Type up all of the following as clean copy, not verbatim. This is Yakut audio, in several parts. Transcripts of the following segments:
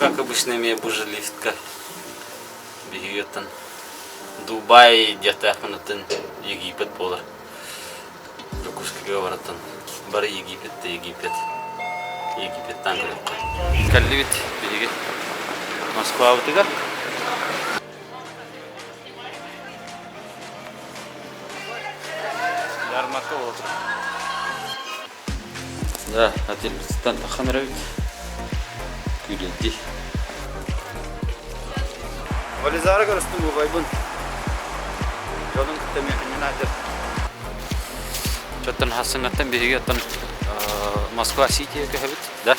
Как обычно эмиэ бу же лифтка биһиги оттон Дубай диэхтээхпин оттон Египет буолар. Дьокуускайга бараттан бары Египет да Египет. Египеттан көрүөххэ. Кэллибит биһиги Москвабытыгар. Ярмарка буола турар. Да, отельбытыттан таххан эрэбит. Күүлэйдии. Вализара көрүстүм убайбын. Дьонун кытта миэхинньин аатыр. Чоттон хассыҥҥаттан биһиги оттон Москва Сити көһөбүт, да?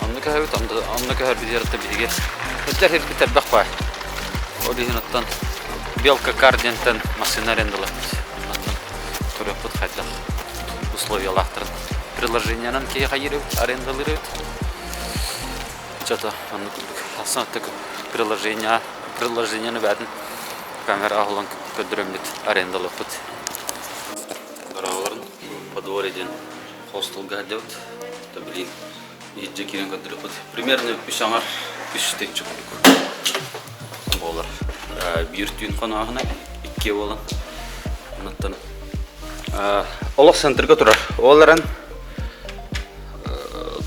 Онно көһөбүт, онно көһөрбүтүгэр оттон биһиги сылдьар сирбит элбэх баар. Ол иһин оттон Белка Кар диэнтэн массыына арендалаппыт. Оннуттан көрүөхпүт хайдах условиялаахтарын. Приложениенан киһи хайыыр эбит, арендалыыр эбит. Что-то оннук курдук. Ахсын приложение, приложениены бээтин камера аһылан көрдөрөммүт арендалыахпыт. Дороголарын подворье диэн хостелга сылдьабыт. То блин, иһирдьэ киирэн көрдөрүөхпүт. Примерно үс аҥар, үс тыһыынча курдук буолар. Биир түүн хонооһуна, иккиэ буолан. Онуттан олох центрга турар. Ол эрэн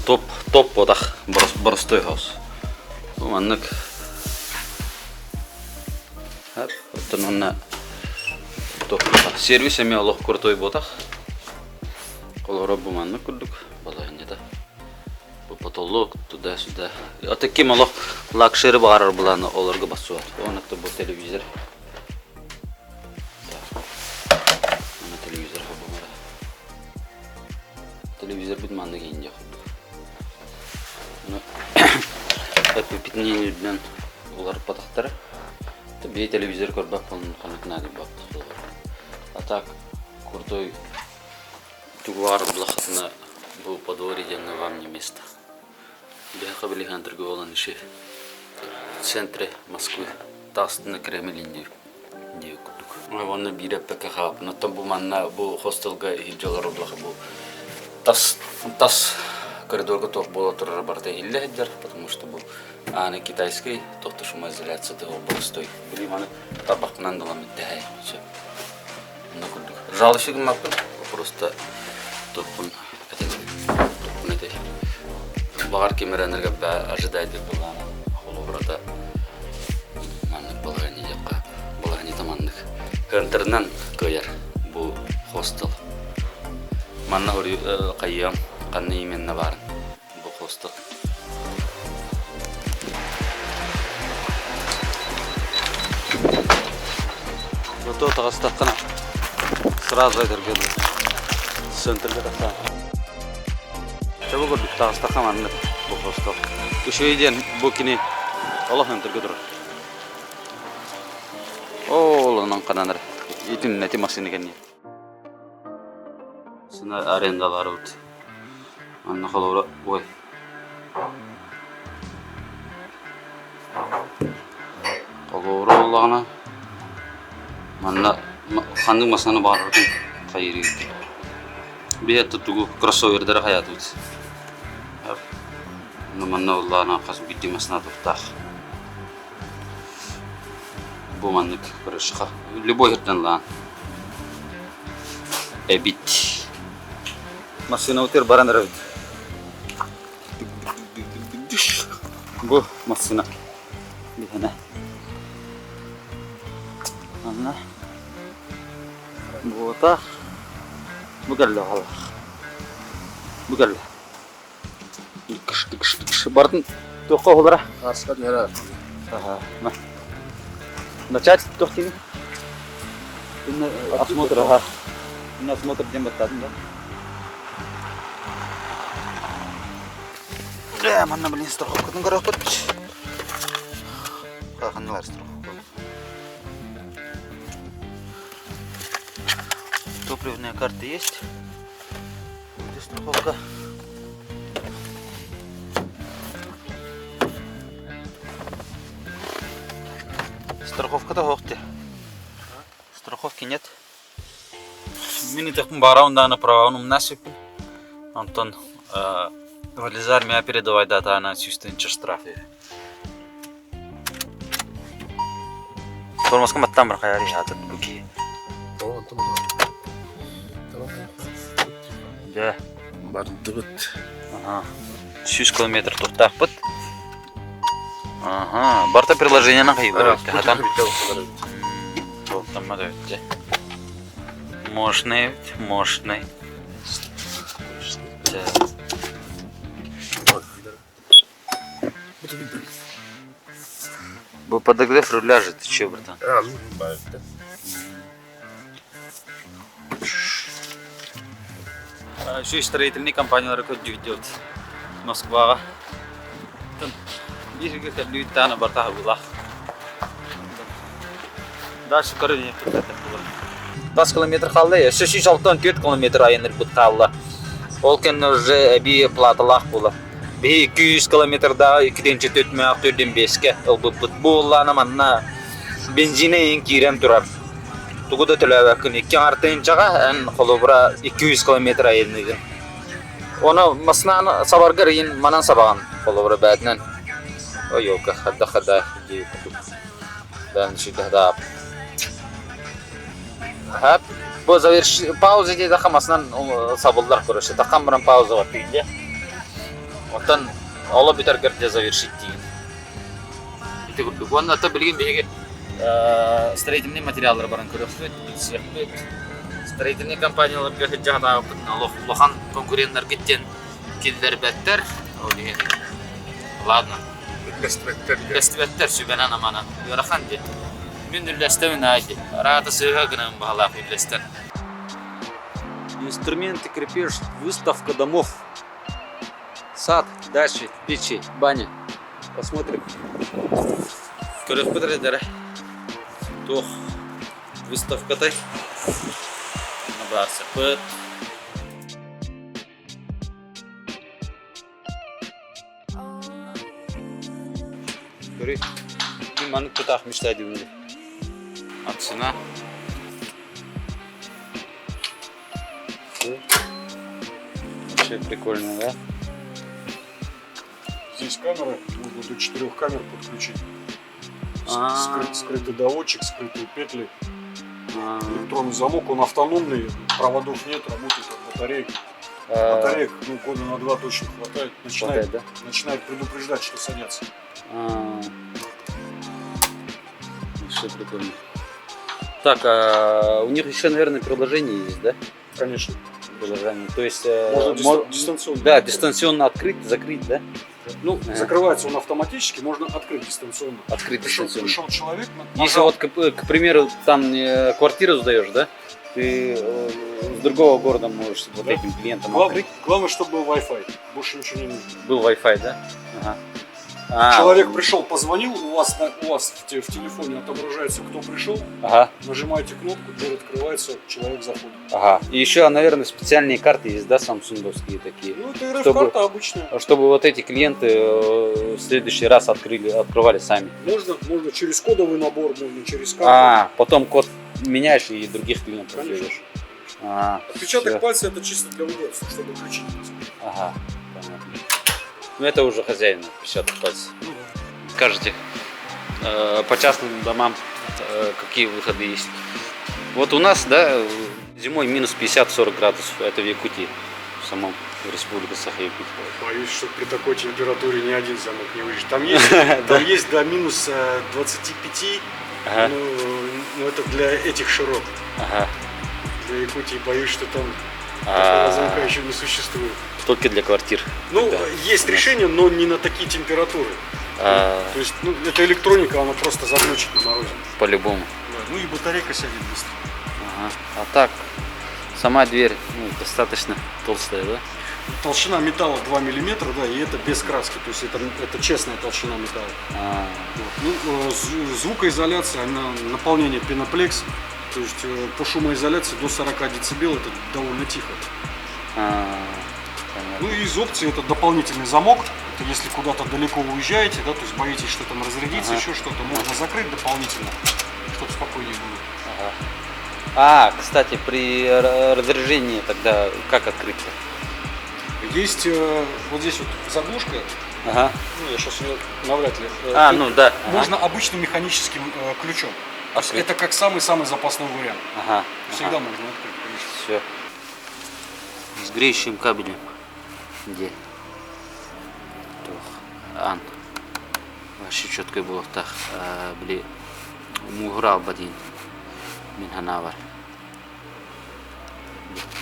топ топ буотах боростой хаус. Маннык оттон онно сервис эмиэ олох крутой буотах. Олоро бу маннык курдук балаһынньата. Бу потолок туда-сюда. А ким олох лакшери баҕарар буланы олорго бассуат. Онно бу телевизор. Аны телевизор холбонор. Телевизорбыт маннык иинньэх курдук. Ону эппиппитин үрдүнэн уларыппатахтара. Бии телевизор көрбөт буолан ханнык наадыйбаппыт А так крутой тугуар булахатына бу подворье диэҥҥэ вам не место. Биһиэхэ билиһэн торговалан иши в центре Москвы таастына Кремль инниир диэ курдук. Уонна биир эппэккэ хаалбын. Оттон бу манна бу хостелга иһирдьэ олорор булаха бу тас тас коридорга туох буола турара барыта иһиллэ сылдьар, потому что бу ааны китайский туох да шумоизоляция боростой. Били маны тарбахпынан далам иттэһэй. Все. Онно курдук. Жалуйся гыммаппын, просто туппун туппун этэй. Баҕар ким эрэ энергобэ ожидает буоллаҕына, холобурата маннык балаһыанньа диэххэ, балаһыанньата маннык. Хөнтөрүнэн кыайар бу хостел. Манна хайыам, ханна именно баарын бу хостел. Зато таҕыстаххына сразу этэргэ дылы центрга тахсан. Чэ бу курдук таҕыстахха маннык бу хостел. Үчүгэй диэн бу кини олох центрга турар. Ол онон ханан эрэ итиннэти массыына кэнниэ. Сына арендаларыбыт. Манна холобура ой. Холобура буоллаҕына манна ханнык массыынаны баҕараргын хайыырыгыт. Биһиэхэ тугу кроссовердары хайаатыбыт. Манна буоллаҕына хас биирдии массыына туттаах. Бу маннык крышка. Любой сиртэн ылаан эбит. Массыынабытыгар баран эрэбит. Бу массыына биһэнэ. Манна буотах. Бу кэллэ халах. Бу кэллэ. Кыш кыш кыш Бардын туохха уһулара? Хааска түһэрэ. Аха. Начать туох диибин? Осмотр, аха. Осмотр диэн баттаатым да. Э, манна блин страховкатын көрөккүт. Ханналар страховка. Топливная карта есть. Где страховка? Страховка-то суох Страховки нет. Мин итехпин баара дааны правабын умнаас сиппин. Онтон. Вализар мя передавай дата ана 100 тысяч штраф. Тормозка маттан бір қаяр ятып буки. Да. Бардыбыт. Ага. 100 километр тухтаахпыт. Ага. Барта приложениені қайылар өтті. Хатан. Толықтамады өтті. Мощный, мощный. Да. Бу подогрев руля же, ты че, братан? А, ну, да. Şu строительный компаниялар көрдүк Москваҕа. Биир кэллүүттаана бартаха булах. Дальше көрүн 20 километр хаалла, өссө 164 километр айанныырбыт хаалла. Ол кэннэ уже эбии платалаах буолар. Биһи 200 километрда 2 4 4 5-ке ылбыппыт. Буоллаана манна бензинэ ин киирэн турар. Тугу да төлөөбөккүн икки артынчаға эн холобура 200 километр айанныыгын. Оны массыынаны сабаргар ин манан сабаҕын холобура бэйэтинэн. Ой, елка, хада хада Да, да. Хап. Бу заверш пауза диэтэххэ массыынан сабыллар короче. Таххан баран пауза бар тиийдэ. Оттон оло бүтэргэр дьэ завершить диин. Ити курдук. Уонна ата билигин биһиги строительный материаллары баран көрүөхпүт, билсиэхпит. Строительный компанияларга сылдьаҕытаабыппыт улахан конкуреннарга диэн киллэрбэттэр. Ол иһин ладно. Үллэстибэттэр сүбэнэн аманан. Ыарахан диэн. Мин үллэстэбин аай дии. Араата сыыһа гынан баһалаах үллэстэр. Инструменты, крепеж, выставка домов. Сад, дачи, печи, баня. Посмотрим. Көрүөхпүт туох выставкатай. Баарсыппыт. Көрүй. Мин маннык тутаах мечтаю. А цена? Всё. Вообще прикольно, да? Здесь камеры, можно до четырех камер подключить. А. Скрытый доводчик, скрытые петли, А, электронный замок, он автономный, проводов нет, работает от батареек. а, Батареек, ну, года на два точно хватает. Начинает, Хватает, да? начинает предупреждать, что садятся. А. Вообще прикольно. Так, а у них еще, наверное, приложение есть, да? Конечно. Приложение. То есть Можно дистанционно. Да, дистанционно открыть, закрыть, да? Ну, Ага. закрывается он автоматически, можно открыть дистанционно. Открыть Пришел, дистанционно. пришел человек, Если нажал, вот, к примеру, там квартиру сдаешь, да? Ты с другого города можешь вот Да. этим клиентам главное, открыть. главное, чтобы был Wi-Fi. Больше ничего не нужно. Был Wi-Fi, да? Ага. А, Человек пришел, позвонил, у вас в телефоне отображается, кто пришел, Ага, нажимаете кнопку, дверь открывается, человек заходит. Ага. И еще, наверное, специальные карты есть, да, самсунговские такие? Ну, это RF-карта обычная. Чтобы вот эти клиенты в следующий раз открыли, открывали сами. Можно через кодовый набор, можно через карту. А, потом код меняешь и других клиентов Конечно. ведешь. А, Отпечаток всё. пальца это чисто для удобства, чтобы ключи не таскать. Ага, понятно. Ну это уже хозяин отпечаток пальца. Ну да. Скажите, по частным домам какие выходы есть? Вот у нас, да, зимой минус 50-40 градусов, это в Якутии, в самом, в Республике Саха-Якутия. Боюсь, что при такой температуре ни один замок не выживет. Там есть до минус 25, но это для этих широт. Для Якутии боюсь, что там такого замка еще не существует. Только для квартир. Ну, Тогда. есть решение, но не на такие температуры. А, То есть, ну, эта электроника, она просто заглючит на морозе. По-любому. Да. Ну и батарейка сядет быстро. Ага. А так, сама дверь, ну, достаточно толстая, да? Толщина металла 2 миллиметра, да, и это без краски, то есть это честная толщина металла. А, Вот. Ну, звукоизоляция, она, наполнение пеноплекс, то есть по шумоизоляции до 40 децибел, это довольно тихо. А, понятно. Ну и из опций это дополнительный замок, это если куда-то далеко уезжаете, да, то есть боитесь, что там разрядится, еще что-то, можно закрыть дополнительно, чтобы спокойнее было. Ага. А, кстати, при разряжении тогда как открыть-то? Есть вот здесь вот заглушка. Ага. Ну, я сейчас ее навряд ли. А, ну да. Можно обычным механическим ключом. То есть это как самый-самый запасной вариант. Ага. Всегда можно открыть, конечно. Все. С греющим кабелем. Где? Аан. Вообще четкой буолуохтаах. Били мууһура алба диин мин санаабар.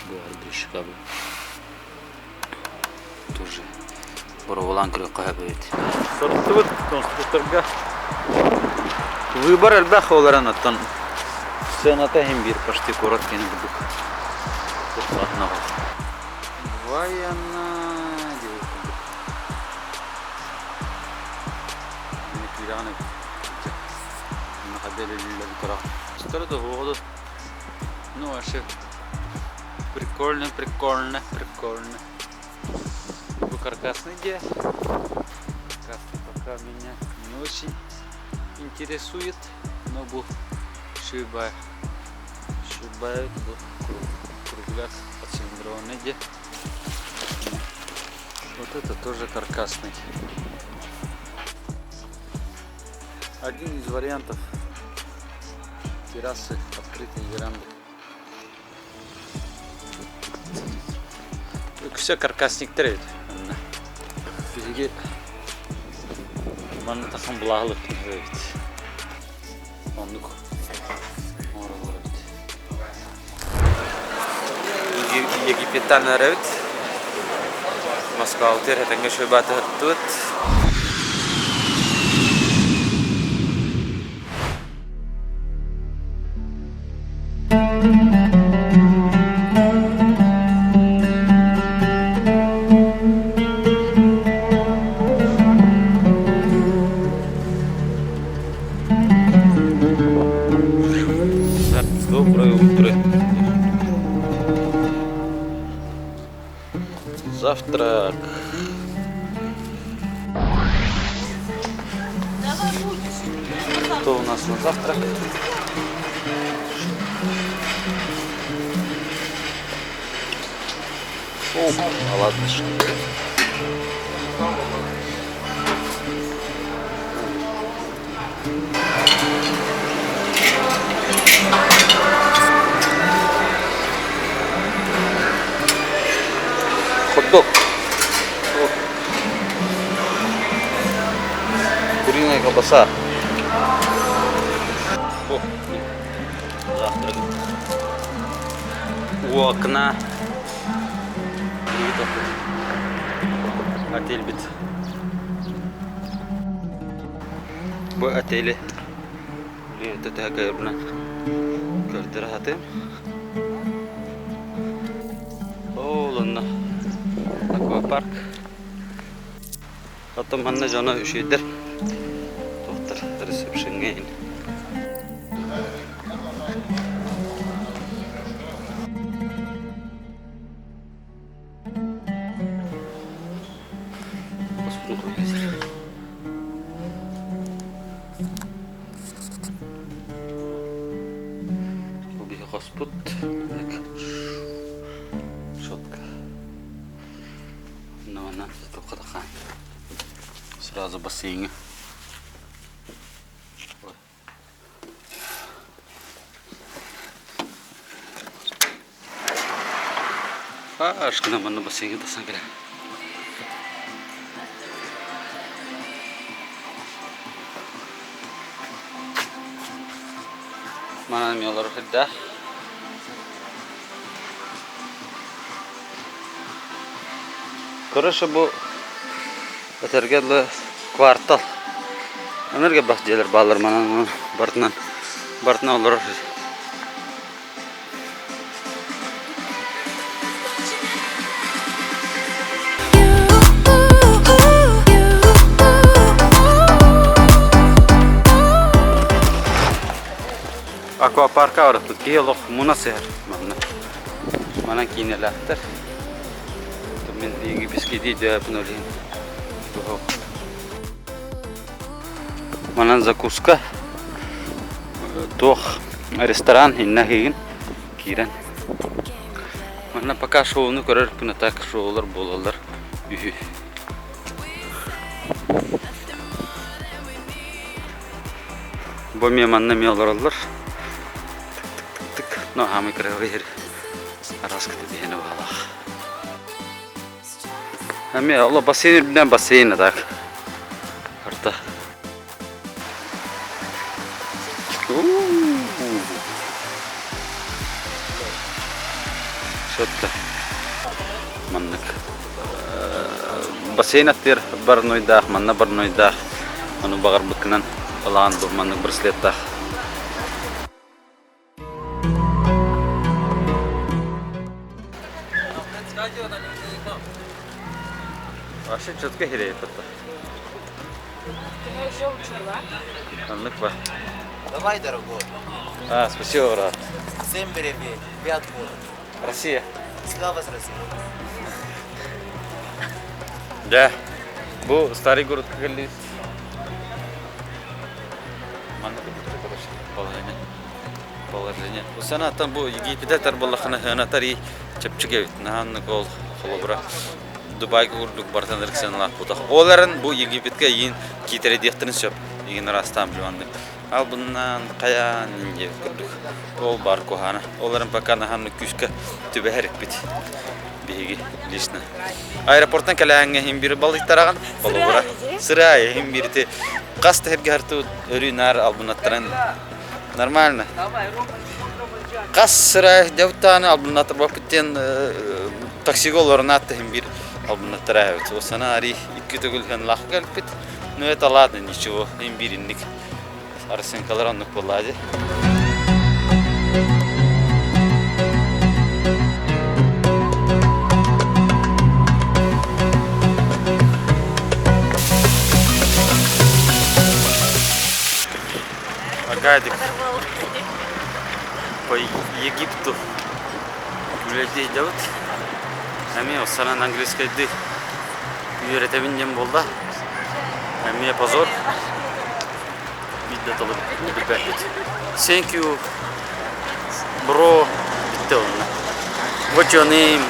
Бу греющий кабель. Тоже боруобалаан көрүөххэ сөп эбит. Сорттубут конструкторга. Выбор элбэх олорон оттон сыаната иһин биир почти куорат киэнэ курдук. Туттаҕына Ваяна диэбит курдук. Киирэҕин эбит. Ну вообще прикольно, прикольно, прикольно. Бу каркасный где? Каркасный пока меня не очень интересует, но бу шуйба шуйба бу кругляк оцилиндрованный где. Вот это тоже каркасный. Один из вариантов террасы открытой веранды. Үксэ каркасниктар эбит. Биһиги манна тахсан былааһылык эбит. Оннук оҥороллор эбит. Египеттан эрэбит. Москвабытыгар этэҥҥэ шөбаатыһыттыбыт. Доброе утро. Завтрак. Что у нас на завтрак? О, оладушки. Хот-дог. Куриная колбаса. О, завтрак. У окна. Отель бит. Бу отели төтөһө көрдөрө сатыым. Ол онно аквапарк. Оттон манна дьоно үчүгэйдэр. Туохтар ресепшеҥҥэ иһин. Бу биһи хоспут шотка. Онно туохха Сразу бассейҥҥа. Ашкына манна бассейҥҥа тахсан кэлэ. Манан эмиэ олорор сирдээх. Короче, бу этэргэ дылы квартал. Энергия бах дьиэлэр бааллар манан барытынан барытынан олорор. Аквапарка барыппыт киһи олох муна сыһар манна. Манан киинэлээхтэр. Мин египетскийдии дьээпин ол иһин Манан закуска туох ресторан иннэ киирэн киирэн. Манна пока шоуну көрөрпүн, а так шоулар буолаллар үһү. Бу эмиэ манна эмиэ олороллор. Тык-тык-тык. Ну, хаамый кыраҕый араскыты биһиэнэ баалаах. Эмиэ оло бассейн үрдүнэн бассейн а так. Арта. Сөттө. Маннык бассейн аттыыр барнойдаах, манна барнойдаах, ону баҕарбыккынан ылаан бу маннык браслеттаах. Вообще четко хирэйит Аннык ба. Давай, дорогой. А, спасибо, брат. Всем привет. Пять город. Россия. Слава с Россией. Да. Бу старый город кэллибит. Манна положение. Положение. Санаттан бу Египеттер буоллахына ханатар и чэпчэки эбит. Наһааннык ол холобура Дубайга курдук бартан ырыксыаналаах бутах. Оларын бу Египетке иин киитэрэ диэхтэрин сөп. Игин араастаан билиманнык. Ал буннан хайаан диэбит курдук. Ол бар куһаана. Оларын пока наһааннык күүскэ түбэһэрикпит. Биһиги лично. Аэропорттан кэлээҥҥэ иһин биир балыйтараҕын. Холобура. Сырай иһин биирти хас да сиргэ хартыбыт өрүү наар албынаттаран нормально. Хас сырай дьабыттааны албыннатырбаппыт диэн таксига олорон ааттаһын биир албыннаттара эбит. Ол санаа икки төгүл лах кэлбит. Ну это ладно, ничего, им бииринник Арсенкалар оннук буоллаа дии. Агадик по Египту үлэлии сылдьабыт. Эмиэ санаан английскайдыы үөрэтэбин диэн буолла. Эмиэ позор. Биир да тылы билбэппит. Thank you, bro. Bitti onunla. What your name?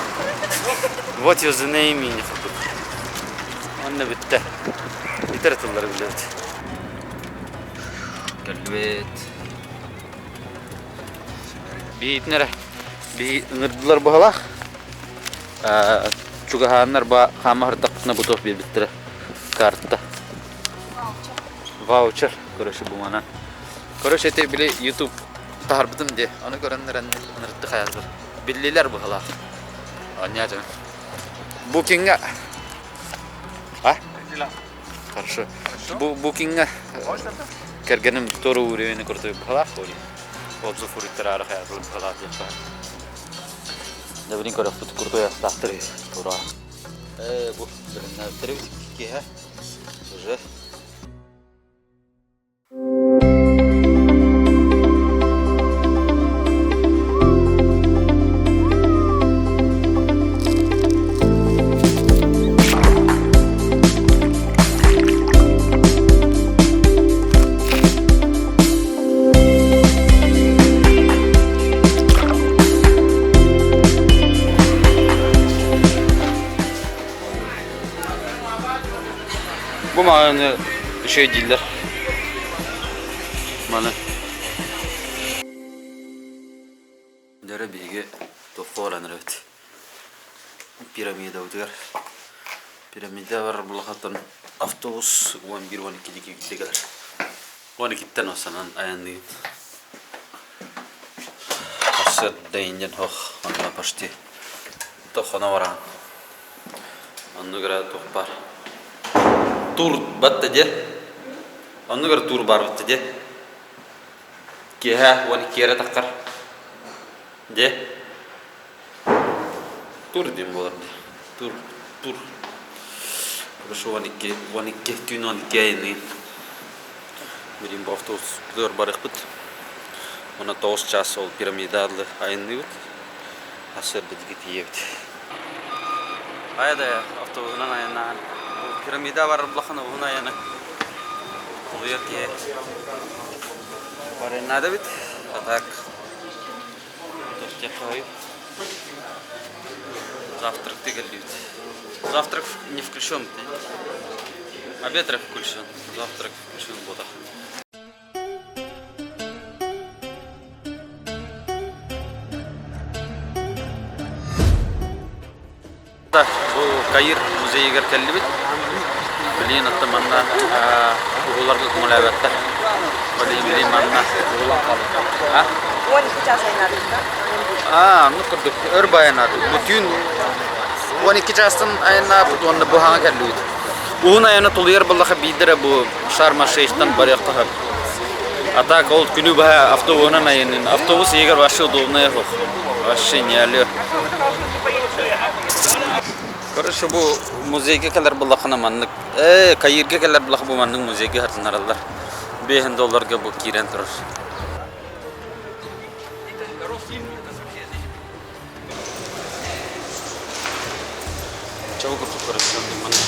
What is the name? Инни курдук. Онно бүттэ. Итер тыллары билэбит. Кэлбит. Биитинэрэ. Би ыҥырдылар баһалаах. Чугаһааннар ба хаама хардахпытына бутуох биэрбиттэрэ. Карта. Ваучер. Короче, бу манан. Короче, это били YouTube таһарбытым де. Аны көрөннөр ыныртты хаязыр. Биллилер быһалаах. Аня Букинга. А? Хорошо. Бу букинга кэргэним тору уровень крутой быһалаах отзыв уруттар хаязыр быһалаах диэн Да, блин, көрөхпүт крутой астаахтар тура. Бу бириннээбиттэр киһи уже. Бу мааны үчүгэй дииллэр. Маны. Дөрө биһиги туохха баран эрэбит? Пирамидабытыгар. Пирамида бар булахаттан автобус 11-12 диэки кэлэр. 12-тэн осанан айанныыбыт. Сырда иннин хох, онно почти тохоно бараан. Оннугара туох баар. Тур батта дьэ. Оннугар тур баар батта дьэ. Киэһэ 12 эрэ таххар. Дьэ. Тур диэн буолар дии. Тур, тур. Хорошо 12, 12, түүн 12 айанныын. Билигин бу автобуспутугар барыахпыт. Уонна 9 час ол пирамида айанныыбыт. Сарсыарда диэки тиийэбит. Хайа да автобуһунан айаннаан бу пирамида барар улахан уһун айаны тулуйар киһи барыан наада эбит. А так, туох диэххэ Завтрак кэллибит. Завтрак не включен. Обед включен. Завтрак включен буолар. Бу Каир музейыгар кэллибит. Билигин оттон манна уһуларга көҥүлээбэттэр. Билигин манна А? 12 час айнаатык Аа, ну курдук өр байанаатык. Бу түүн 12 чаастан айаннаабыт уонна бу хаҥа кэллибит. Уһун айана тулуйар буоллаха биирдэрэ бу Шарм-Шейхтан барыахха сөп. А так ол күнү быһа автобуһунан айанын. Автобус иһигэр вообще удобная суох. Вообще не алло. Короче, бу музейга кэлэр буоллаххына маннык ээ Каирга кэлэр буоллахха бу маннык музейга сыртынараллар. 5 долларга бу киирэн турар. Чего курдук көрөссөм маннык.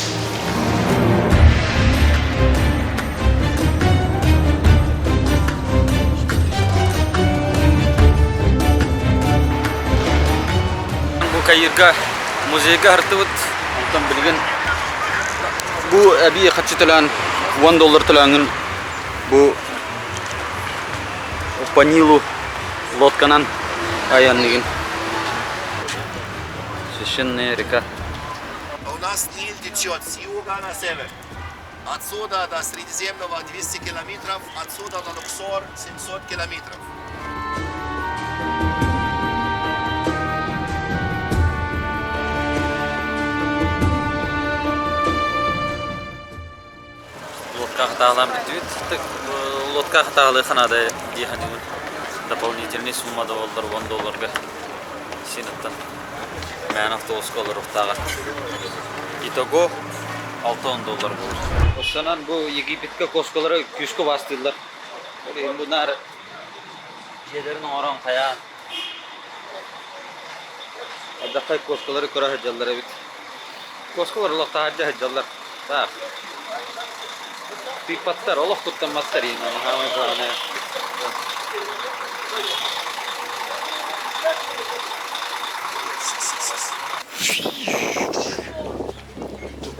Бу Каирга музейга артыбыт. Онтон билигин бу эбии хаччы төлөөн 10 доллар төлөөҥүн бу по Нилу лодканан айанныгын. Священная река. У нас Нил течет с юга на север. Отсюда до Средиземного 200 километров, отсюда до Луксор 700 километров. Лодка хатаалаан бүттүбүт. Лодка хатаалыы ханаада дии саныыбын. Дополнительный сумма да буоллар 10 долларга синыттан мээн автобуска олоруохтааҕар. Итого 6 доллар буолар. Оссонон бу Египетка коскалары күүскэ убаастыыллар. Бу наар дьиэлэрин оҥорон хайаан Алдьархай куоскалары көрө сылдьаллар эбит. Куоскалар олох таһырдьа сылдьаллар. Так. Тыыппаттар, олох куттамматтар иһин хаамай главное.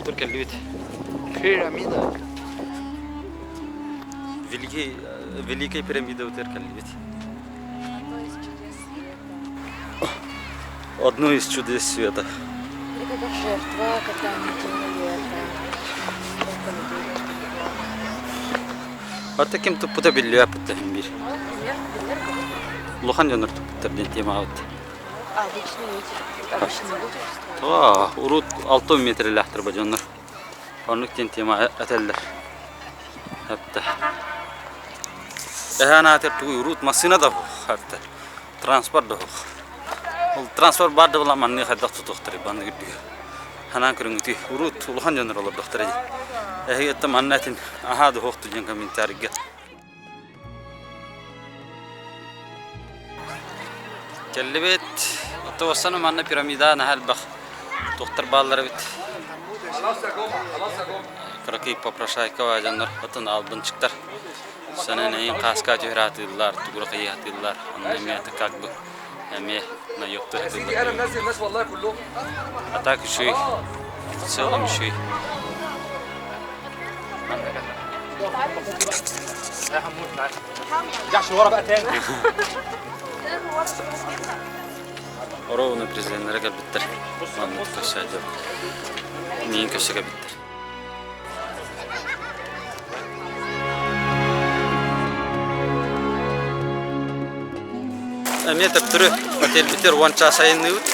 Тур кэллибит. Пирамида. Великий, Великая пирамида утер кэллибит. Одно из чудес света. Это как жертва, когда они делали это. Сколько людей должно было. А таким туппута биллиэппит биир. Пример, пример какой-то. Улахан дьоннор туппуттар диэн темаҕа А, обычные эти, обычные люди строят. Аа, урут 6 метрэлээхтэр ба дьоннор. Оннук диэн тема этэллэр. Хапта. Эһээн аатыр тугуй урут массыына да хапта. Транспорт да суох. Ол транспорт баар да буолан маннык хайдах тутуохтарый баннык үрдүгэр. Ханаан көрүҥүтүй урут улахан дьоннор олордохтор дии. Эһиги оттон манна этин аһаа да суохту диэн комментарийга. Кэллибит. Оттон манна пирамида наһаа элбэх туохтар бааллар эбит. Кыракый попрошайка дьоннор оттон албынчыктар. Санан эйин хааска түһэр атыыллар, тугура кыйы атыыллар. Онно эмиэ как бы эмиэ наёбту атыыллар. А так үчүгэй. В целом үчүгэй. Ровно президентлere кэлбиттэр. Маннык көрсө Миин көрсө кэлбиттэр. Эмиэ төптөрү отельбитигэр уон чаас айанныыбыт.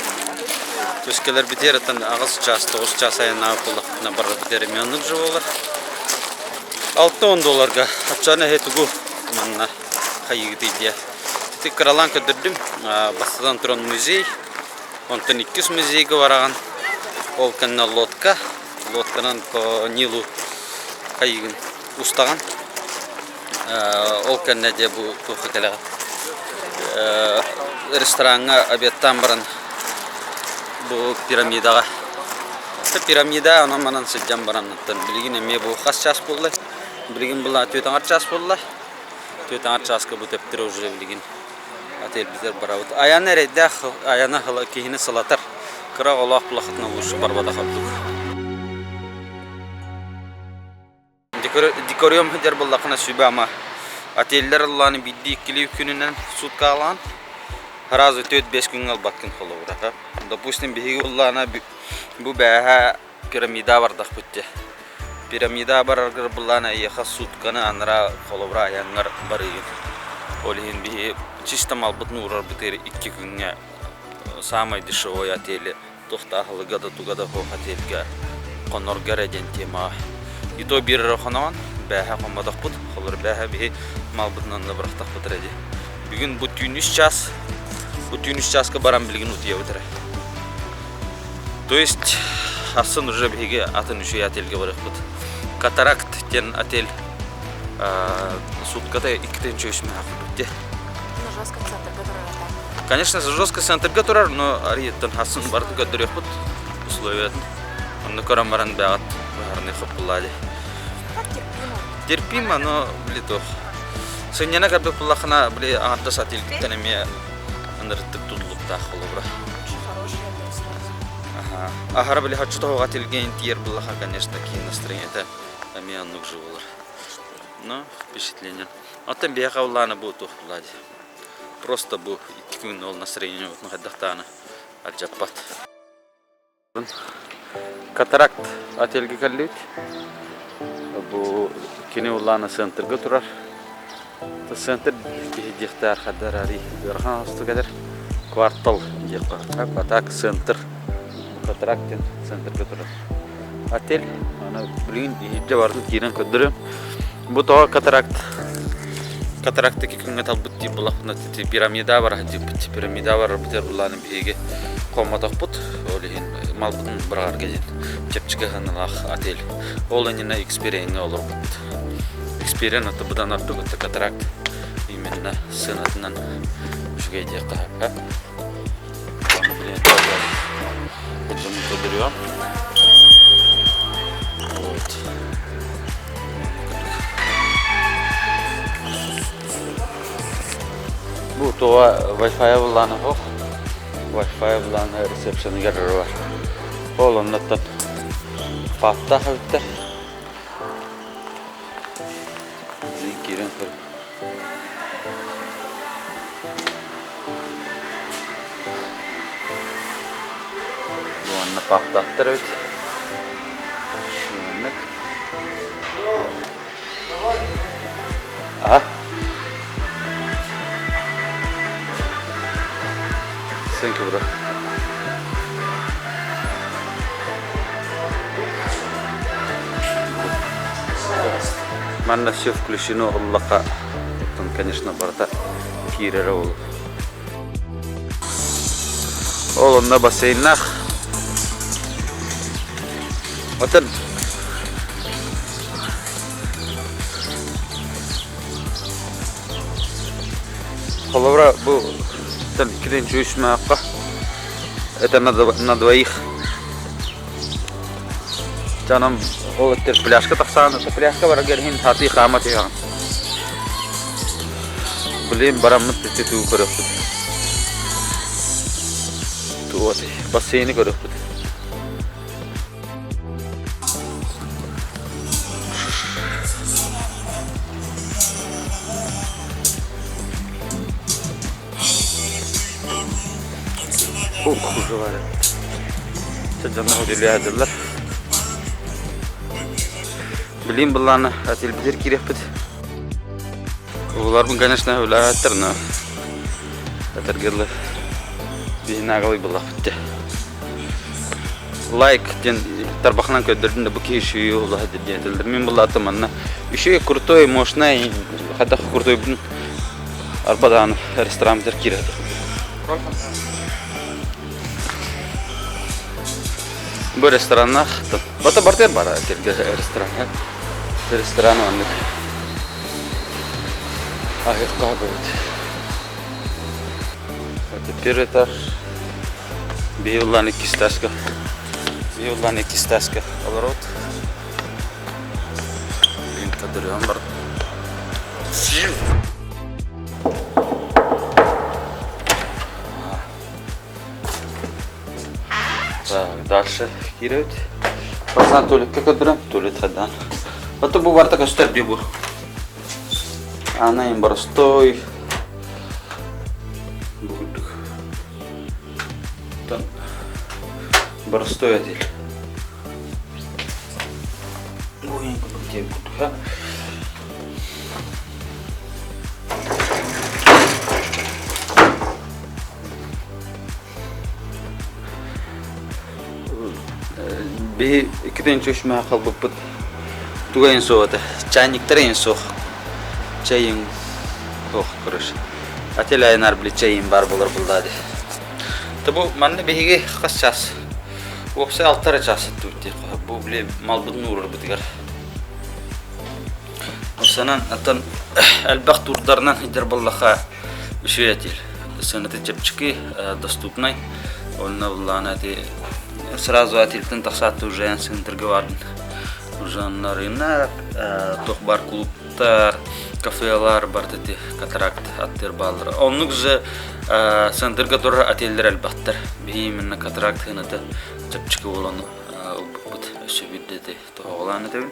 Түскэлэрбитигэр оттон аҕыс чаас, тоҕус чаас айаннаабыт буоллахпытына барарбытыгар эмиэ оннук же буолар. 60 долларга оччоҕуна эһи тугу манна хайыыгытый диэ. Ити кыралаан көрдөрдүм. Бастатан туран музей, онтон иккис музейга бараҕын. Ол кэннэ лодка, лодканан по Нилу хайыыгын устаҕын. Ол кэннэ дьэ бу туохха кэлэҕит рестораҥҥа обедтаан баран бу пирамидаҕа пирамида онон манан сылдьан баран оттон билигин эмиэ бу хас чаас буолла билигин была түөрт аҥар чаас буолла түөрт аҥар чааска бу төптөрө уже билигин. Отельбитигэр барабыт. Айана эрэйдээх айана киһини сылатар. Кыра оҕолоох булахытына лучше барбатах ордук. Декориум сылдьар буоллаххына сүбэ-ама. Отеллэр ыллааны биирдии-иккилии күнүнэн суткалаан сразу 4-5 күҥҥэ ылбаккын холобура. Допустим, биһиги ыллаана бу бээһэ пирамида бардахпыт дии. Пирамида бараргар былаан эйиэхэ сутканы анараа холобура айаҥҥар барыыгын. Ол иһин биһи чисто малбытын уурарбытыгар икки күҥҥэ самый дешевой отели туох да аһылыга да туга да суох отельга хонорго эрэ диэн темаҕа. И то биир эрэ хоноҕун, бээһэ хоммотохпут, холобура бээһэ биһи малбытынан да бырахтахпыт эрэ дии. Бүгүн бу түүн үс час, бу түүн үс чааска баран билигин утуйабыт эрэ. То есть сарсын уже биһиги атын үчүгэй отельга барыахпыт. Катаракт диэн отель сутката иккитин чөйүсмэһэ курдук дии. Ну, жестко центрга турар это. Конечно, жестко центрга турар, но арыйыттан хасын барыты көрдөрүөхпүт условиятын. Онно көрөн баран бэҕэт баһарнай хоппуллаа дии. Так терпимо. Терпимо, но били туох. Сынньана көрбүт буллахына, били аҥардас отельгиттэн эмиэ ынырыктык тутулуктаах холобура. Лучше хороший отель сразу. Аха. Аһара били хочу тоҕуга отельгэ тиийэр буллаха, конечно, киһи настроениета эмиэ оннук же буолар. Но впечатление. Оттон биһиэхэ улаана бу туох буолла дии. Просто бу икки күн ол настроение отун хайдахтааны алдьаппат. Катаракт отельга кэллибит. Бу кини улаана центрга турар. Центр киһи диэхтээх хаддар арый ыарахан оҥостук кэлэр. Квартал диэххэ. А так центр. Катаракт диэн центрга турар. Отель. Аны билигин иһирдьэ барытын киирэн көрдөрүөм. Бу тоҕо катаракт катаракт икки күҥҥэ талбыт дии булахпына пирамида бараһа диэбит. Пирамида барарбытыгар былааны биһиги хоммотохпут. Ол иһин малбытын быраҕарга диэн чэпчэки сыаналаах отель. Ол иннинэ Xperienҥэ олорбуппут. Xperian это быдан ордук это катаракт именно сыанатынан үчүгэй диэххэ сөп. Көрдөрүөм. Вот. Бу туга Wi-Fi буллааны суох. Wi-Fi буллааны ресепшеныгар бар. Ол оннуттан паптаах эбиттэр. Киирэн көр. Бу манна паптаахтар эбит. Маннык. А? Thank you, bro. Манна все включено ыллаха. Оттон, конечно, барыта киирэрэ ол. Ол онно бассейннаах. Отон Холобура, бу кирин чуйсмаахха это на двоих. Жаным ол өттөр пляжка тахсаан, это пляжка барар иһин сатыы хаама түһэҕин. Блин, бараммыт ити туу көрөхпүт. Туот, бассейни көрөхпүт. Ух, уже Дьонно үлэлээдилэр. Билим былааны отельбитер киириэхпит. Уларбын, конечно, үлээттер, но этэргэллэр биһинагалый буллахпыт Лайк диэн тарбахынан көрдөрдүм да бу киһи үчүгэй улаха диэн этэллэр. Мин буллаатым манна үчүгэй крутой, мощный, хайдах крутойбун арбадаан ресторан киирэр. Бу рестораннаах бата бартер бара терге ресторан. Ресторан оннук. Аһыахха бабыт. Это первый этаж. Биһи иккис этажка. Биһи иккис этажка олорот. Кадырыан бар. Так, дальше киирэбит. Пацан туалетка көрдөрөн, туалет хайдаан. Ото бу барыта көстөр дии бу. Ана им боростой. Бу курдук. Оттон боростой отель. Бу ең курдук диэн курдук. Биһи иккитинчи үс халбыппыт туга иһин суох этэ. Чайниктара иһин суох. Чайын суох короче. Отель айанар били чайын бар болар булла ди. Бу манна биһиги хас час? Уопсай алта эрэ час ыттыбыт диэххэ. Бу били малбытын уурарбытыгар. Санан аттан элбэх турдарынан сылдьар буоллахха үчүгэй этиир. Сыаната чэпчэки, доступнай. Онно буллаҕына ити сразу отельтэн тахсаат уже эн центрга бардын. Уже онно рынок, туох баар клубтар, кафелар барыта ити катаракт аттыыр бааллар. Оннук же центрга турар отеллэр элбэхтэр. Биһи именно катаракт сыаната чэпчэки буолан ылбыппыт. Өссө биирдэ ити тоһоҕолоон этэбин.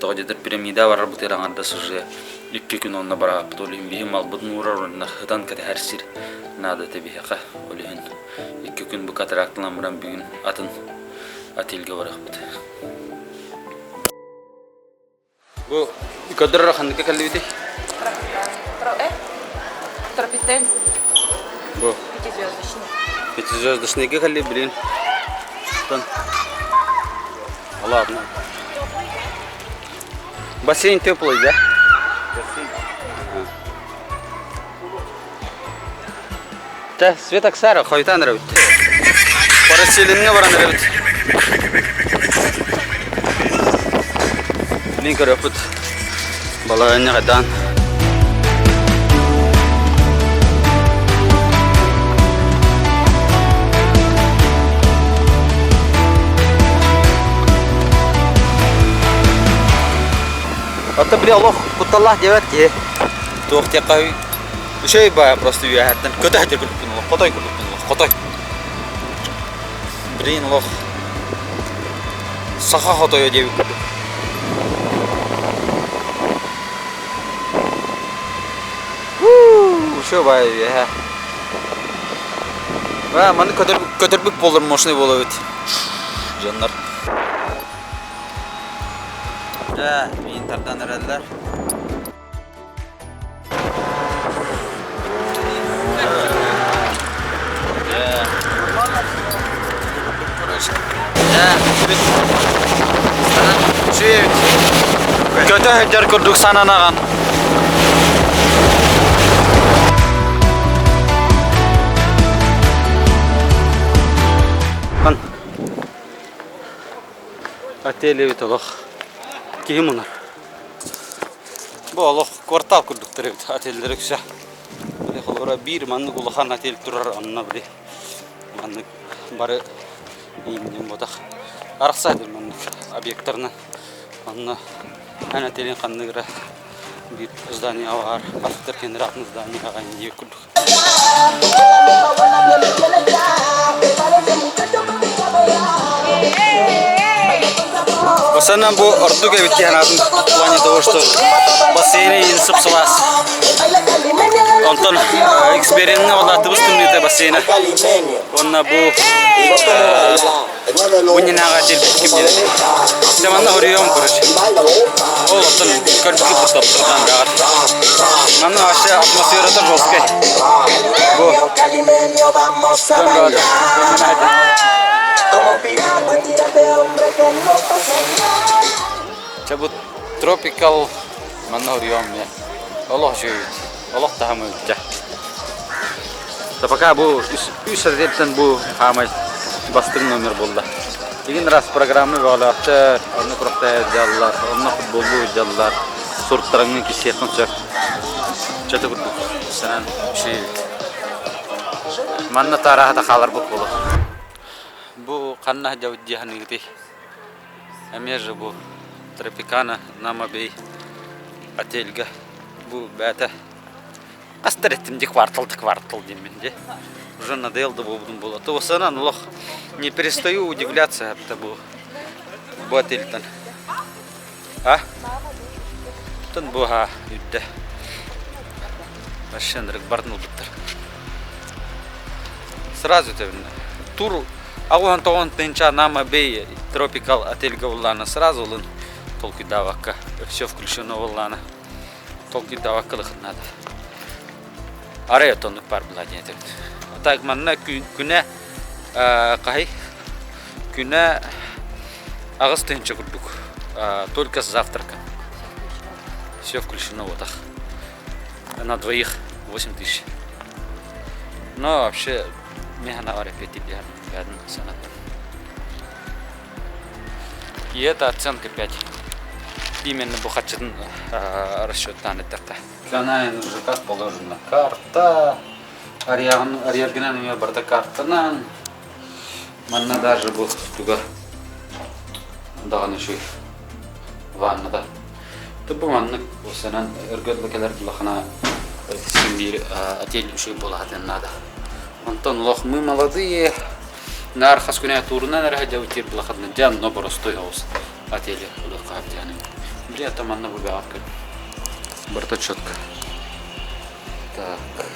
Тоҕо диэтэр пирамида барарбытыгар аҥардас уже икки күн онно барааппыт. Ол иһин биһи малбытын уурар уонна ытан кэтэһэр сир наада этэ биһиэхэ. Ол иһин икки күн бу катаракталан баран бүгүн атын отельга барыахпыт. Бу көрдөрөр ханныка кэллибитий? Тропитель. Бу Пятизвездочный. Пятизвездочныйга кэлли, блин. Ладно. Бассейн теплый, да? Бассейн. Та, Свет Аксара, хойтан эрэбит. Парасилинҥа баран эрэбит. Мин көрөппүт. Балаҕанньа хайдаан. Оттон били олох кутталлаах диэбэт киһи. Туох диэххэ үчүгэй баайа просто үөһэттэн көтө сылдьар курдукпун олох хотой курдукпун олох хотой. Блин олох саха хотойо диэбит курдук. Үчүгэй баайа үөһэ. Аа, маны көтөрбүт буолар мощный буолабыт. Дьоннор. Дьэ, миин тардан эрэллэр. Көтө сылдьар курдук сананаҕын. Отель эбит олох киһи мунар. Бу олох квартал курдуктар эбит отеллэр үксэ. Били холобура биир маннык улахан отель турар онно били маннык бары ииннин ботах арахса диир маннык объектарынан онно эн отелин ханнык эрэ биир здание баар аттар кэннирэ атын здание аҕайын диир курдук. Осанан бу ордук эбит диэн атын в плане того, что бассейны иин сып-сылаас. Онтон экспериментҥэ улаатыбыс тымныыта бассейна. Уонна бу бу нинааҕа тиэрбит ким диэн. Дьэ манна хоруйуом короче. Ол оттон көрбүккүт топтурдан баҕар. Манна вообще атмосферата жесткай. Бу Чэ бу тропикал манна хоруйуом мен. Олох үчүгэй Олох таһымы дьэ. Да пока бу үс отельтэн бу хаамай бастыҥ номер буолла. Игин раз программа бөҕөлөөхтөр, онно курохтая дьаллар, онно футболлуу дьаллар, суртараңҥын кисиэххин сөп. Чөтө курдук санаан үчүгэй эбит. Манна таараһата хааларбыт буолуо. Бу ханна сылдьабыт дии саныыгытый? Эмиэ же бу Тропикана Нама Бэй отельга бу бэйэтэ хас да эттим дии квартал да квартал диэммин дии. Уже надоел да буолбутум буолуо. Туосанан олох не перестаю удивляться это бу бу отельтан. А? Тын бу ха үрдэ. Вообще ынырык барын ылбыттар. Сразу тэбиннэ. Тур аҕуһан тоҕон тыынча Нама Бэй Тропикал отельга буллаана сразу ылын толкуйдаабакка. Все включено буллаана. Толкуйдаабакка ылыхын надо. Арай отоннук баар була диэн этэбит. Так манна күнэ хаһый? Күнэ 8000 курдук. Только с завтраком. Все включено вот так. На двоих 8 тысяч. Но вообще механа бар санаттым. И это оценка 5. Именно бу хаччытын расчеттаан эттэххэ. Канаин уже как положено. Карта. Арьяргынан эмиэ барыта картанан. Манна даже бу туга даҕаны үчүгэй ваннада. Бу маннык санан өргө кэлэр булахана син биир отель үчүгэй буолаатын наада. Онтон олох мы молодые наар хас күнэ туурунан эрэ сылдьабыт диир булахатына дьэ онно боростуой оҕус отели ылыахха диэн. Били это манна бу бэҕэр көр. Барыта четко. Так.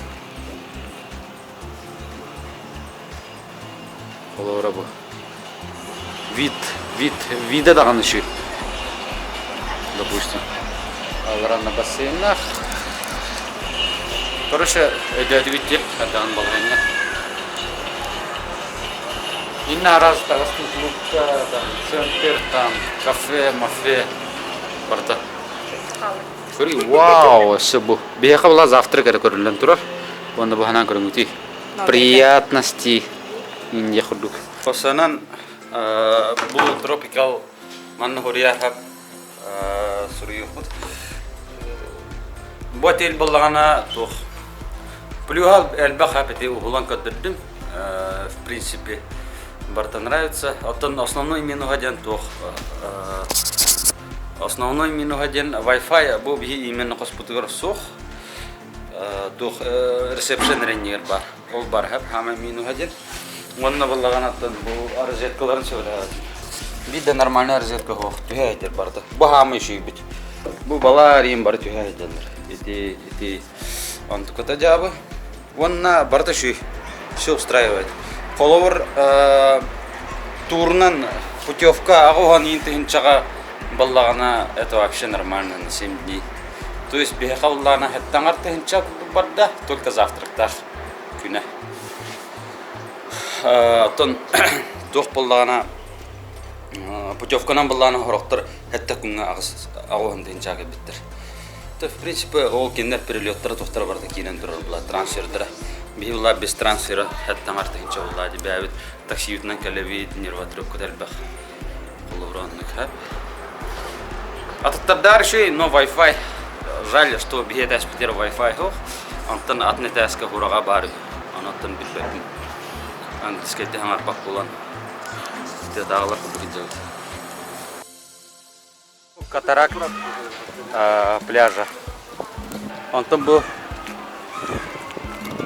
Холобура бу. Вид, вид, вида даҕаны үчүгэй. Допустим. Аллара на бассейнах. Короче, өйдөөтүгүт диэн хайдаҕын балаһыанньа. Инна араас таҕыстын клубка, там, центр, там, кафе, мафе барыта. Көрүй, вау, өссө бу. Биһиэхэ була завтрак эрэ көрүллэн турар. Уонна бу ханаан көрүҥүтүй. Приятности Индия курдук. Хосанан бу тропикал манна хуруйаахап суруйуохпут. Бу отель буоллаҕына туох плюһа элбэх эти уһулан көрдөрдүм. В принципе, барыта нравится. Оттон основной минуһа диэн туох основной минуһа диэн Wi-Fi бу биһи именно хоспутугар суох. Туох ресепшн эрэннигэр баар. Ол бар хэп хаамай минуһа диэн. Уонна буоллаҕына бу розеткаларын сөбүлээбэтим. Биир да нормальный розетка суох түһэ сылдьар барыта. Бу хаамай үчүгүйбүт. Бу балаар иин бары түһэ сылдьаллар. Ити ити онтуката дьаабы. Уонна барыта үчүгэй. Все устраивает. Холобур туурунан путевка аҕа уһан иин тыһынчаҕа баллаҕына это вообще нормально на 7 дней. То есть биһиэхэ буллаҕына хэттаҥар тыһынча барда, только завтрактаах күнэ. Оттон туох буоллаҕына путевканан буоллаҕына сорохтор сэттэ күҥҥэ аҕыс аҕыс тыһыынчаҕа кэлбиттэр. То в принципе ол кинилэр перелеттара туохтара барыта киирэн турар була трансфердара. Биһи була без трансфера сэттэ аҥар тыһыынча буолла дии бэйэбит таксибытынан кэлэбит нервотрепката элбэх. Холобура оннук Атыттардар үчүгэй, но Wi-Fi жаль, что биһи этээспитигэр Wi-Fi суох. Онтон атын этээскэ хураҕа баар үһү. Онон билбэппин. Английскайда хаҥарбат буолан тыатааҕылар курдук илдьэбит. Катаракт пляжа. Онтон бу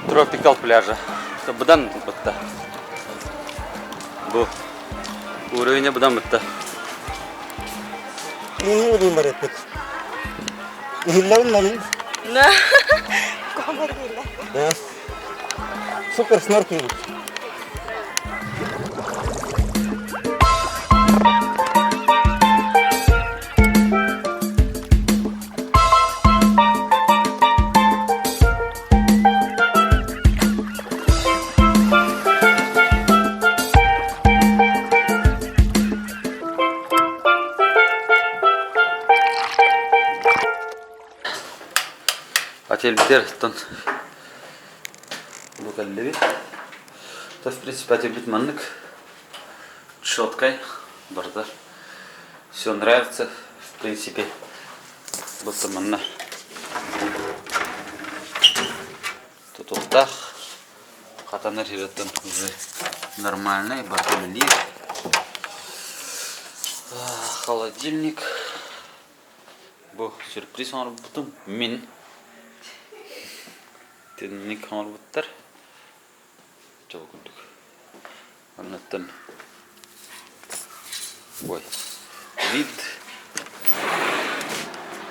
тропикал пляжа. Быдан бытта. Бу уровень быдан бытта. Муну бар эппит. Иһиллэрин нанын. Супер снорклинг. Отельбитер оттон бу кэллибит. То в принципе отельбит маннык четкай барда. Все нравится, в принципе. Будто манна тутуохтаах. Хатанар сирэттэн уже нормальный, барыта үлэлиир. Холодильник. Бу сюрприз оҥорбутум мин. Итинник оҥорбуттар. Чобу курдук. Оннуттан Ой. Вид.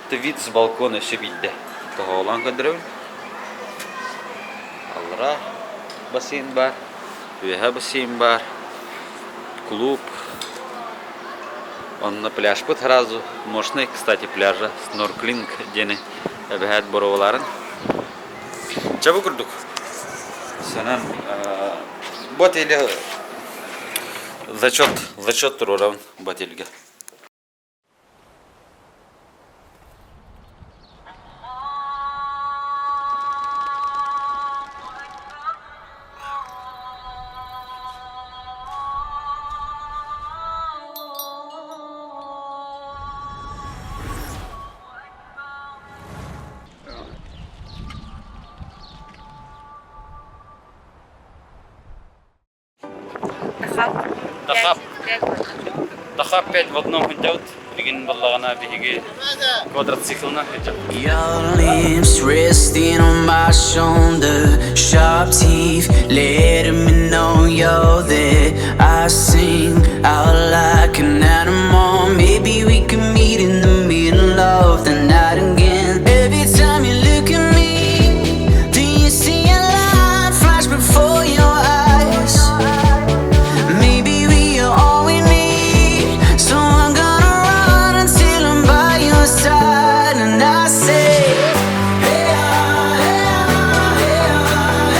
Это вид с балкона өссө биирдэ. Тоһоҕолоон көрдөрөбүн. Аллара бассейн баар, үөһэ бассейн баар, клуб. Онно пляжпыт сразу мощный, кстати, пляжа снорклинг диэни эбэһээт боруобалаарын. Чэ бу курдук. Сэнэн бу отеле зачет, зачет туруорабын бу отельгэ. Дахап. Дахап 5 в одном хотят. Билигин буоллаҕына биһиги квадроциклынан сылдьабыт. Your lips resting on my shoulder, sharp teeth letting me know you're there. I sing out like an animal. Maybe we can meet in the middle of the night again. Every time you look at me, do you see a light flash before your eyes? Maybe we are all we need. So I'm gonna run until I'm by your side. And I say, hey, ah, hey, ah, hey, ah,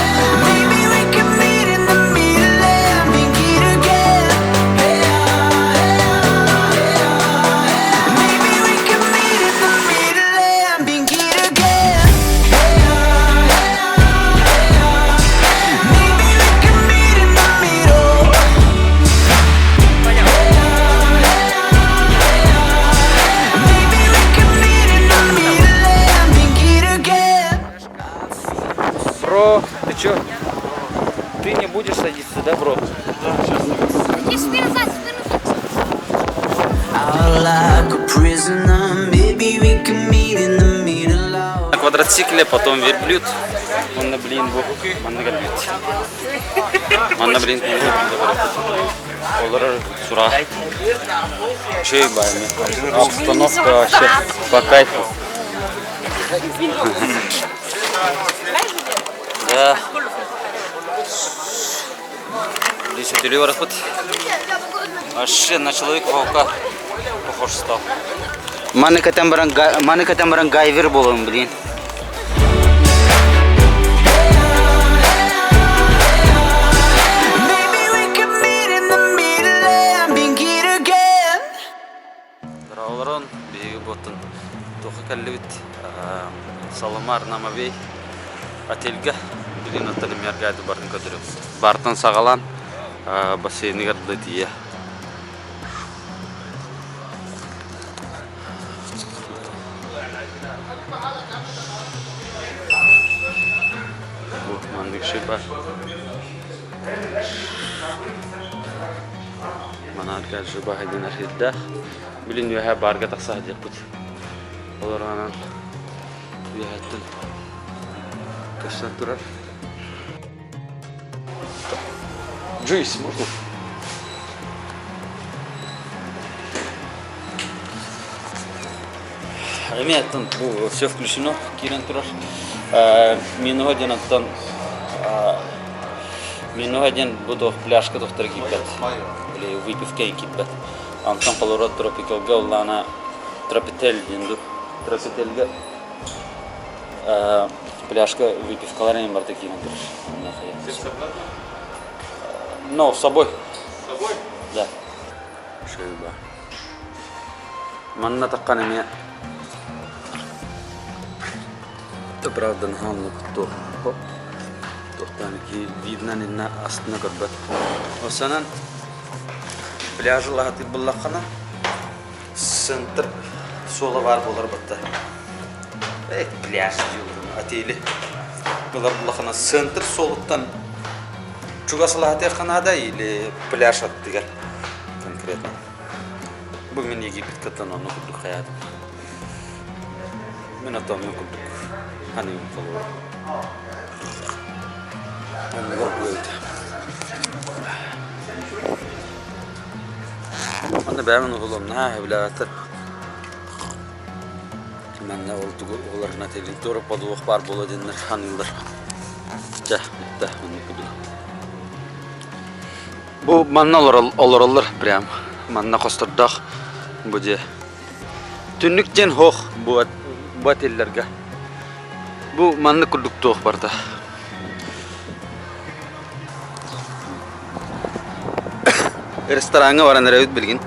hey. Maybe we can meet in the middle and begin again. Hey, ah, hey, ah, hey, ah, hey. Maybe we can meet in the middle and begin again. Hey, ah, hey, ah, hey, ah. Maybe we can meet in the middle. Maybe we can meet in the middle and begin again. Бро, ты чё? Ты не будешь садиться, да, бро? Out like a prisoner, maybe we can meet in the middle of. На квадроцикле, потом верблюд. Манна, блин, бу. Манна кэлбит. Манна, блин, Олорор сура. Чей байми. Обстановка вообще по кайфу. Да. Здесь вот. Вообще на Человека-паука похож стал. Маны кэтэн баран маны кэтэн баран гайвер буолуом блин. Maybe we can meet in the middle and begin again. Дороолорун биһиги буоттун туохха кэллибит Саламар Намабей отельга билин оттон эмиэргээди барын көрдөрөбүт. Бартан саҕалаан бассейныгар да тиийэ. Бу маннык шиба. Манаарга жыба диэн архивдаах. Билин үөһэ баарга тахса сылдьыахпыт. Олор үөһэттэн көстөн турар. Джуйс, можно? Эмиэ оттон бу все включено киирэн турар. Минуһа диэн оттон минуһа диэн бу туох пляжка тохтор киирбэт. Или выпивка киирбэт. Онтон холоро тропикалга улаана тропитель диэн ду. Тропительга пляжка выпивкалар эҥин барыта киирэн турар. Но с собой. С собой? Да. Шайба. Манна таххан эмиэ правда наһаа туох туохтаан видно инна астына көрбөт. Осанан пляжы лаһатыы буллаххына центр суола баар буолар батта. Э пляж дииллэр отели ылар буллаххына центр суолуттан чугас лаһатыахха наада или пляж аттыгар конкретно. Бу мин Египеткаттан онно курдук хайаатым. Мин ото онно курдук ханыым холобура. Оннугар бу эбит. Манна бэйэм уһулуом наһаа сөбүлээбэттэр. Манна ол тугу уһуларына тилин туора подвох баар буолуо диэннэр саныыллар. Дьэ, да, оннук курдук. Бу манна олороллор прям. Манна хостордоох бу дьиэ. Түннүк диэн суох бу бу отеллэргэ. Бу маннык курдук туох барда. Рестораҥҥа баран эрэбит билигин.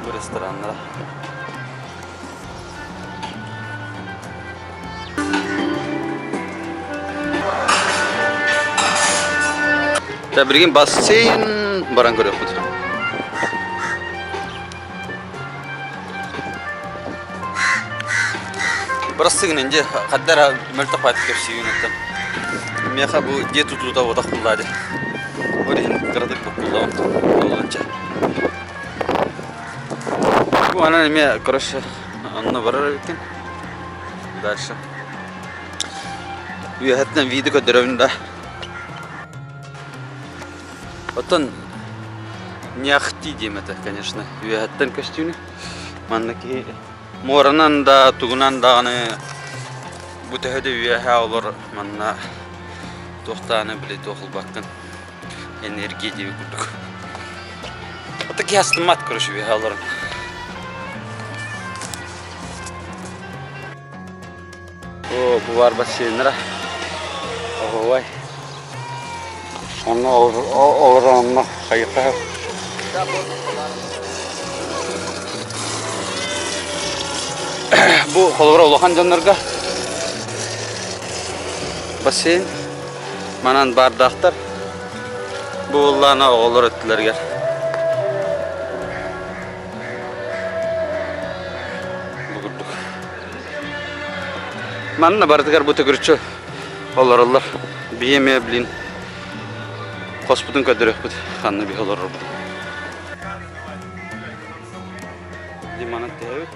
Бу рестораннара. Та билигин бассейн баран көрүөхпүт. Бырастыгынан дьэ хаддара мөлтөх баайт кэпсиигин оттон. Миэхэ бу дьиэ тутуута уотах буллаа дии. Ол иһин кыратык буккуллаҕым буолуонча. Бу анан эмиэ короче онно барар эбиккин. Дальше. Үөһэттэн видео көрдөрөбүн да. Оттон не ахти диэм этэ, конечно. Үөһэттэн көстүүнү. Манна киһи муоранан да, тугунан даҕаны бу төһө да үөһэ олор манна туохтааны били туох ылбаккын. Энергия диэби курдук. Ото киһи астыммат, короче, үөһэ олорон. О, бу бар бассейннара. Оһуобай. Онно олорон онно хайыха. Бу холобура улахан дьоннорго бассейн манан баардаахтар. Бу буоллаана оҕолор өттүлэригэр. Бу курдук. Манна барытыгар бу төгүрүччү олороллор. Биһи эмиэ блин хоспутун көрдөрүөхпүт ханна биһи олорорбут. Диманы түһэбит.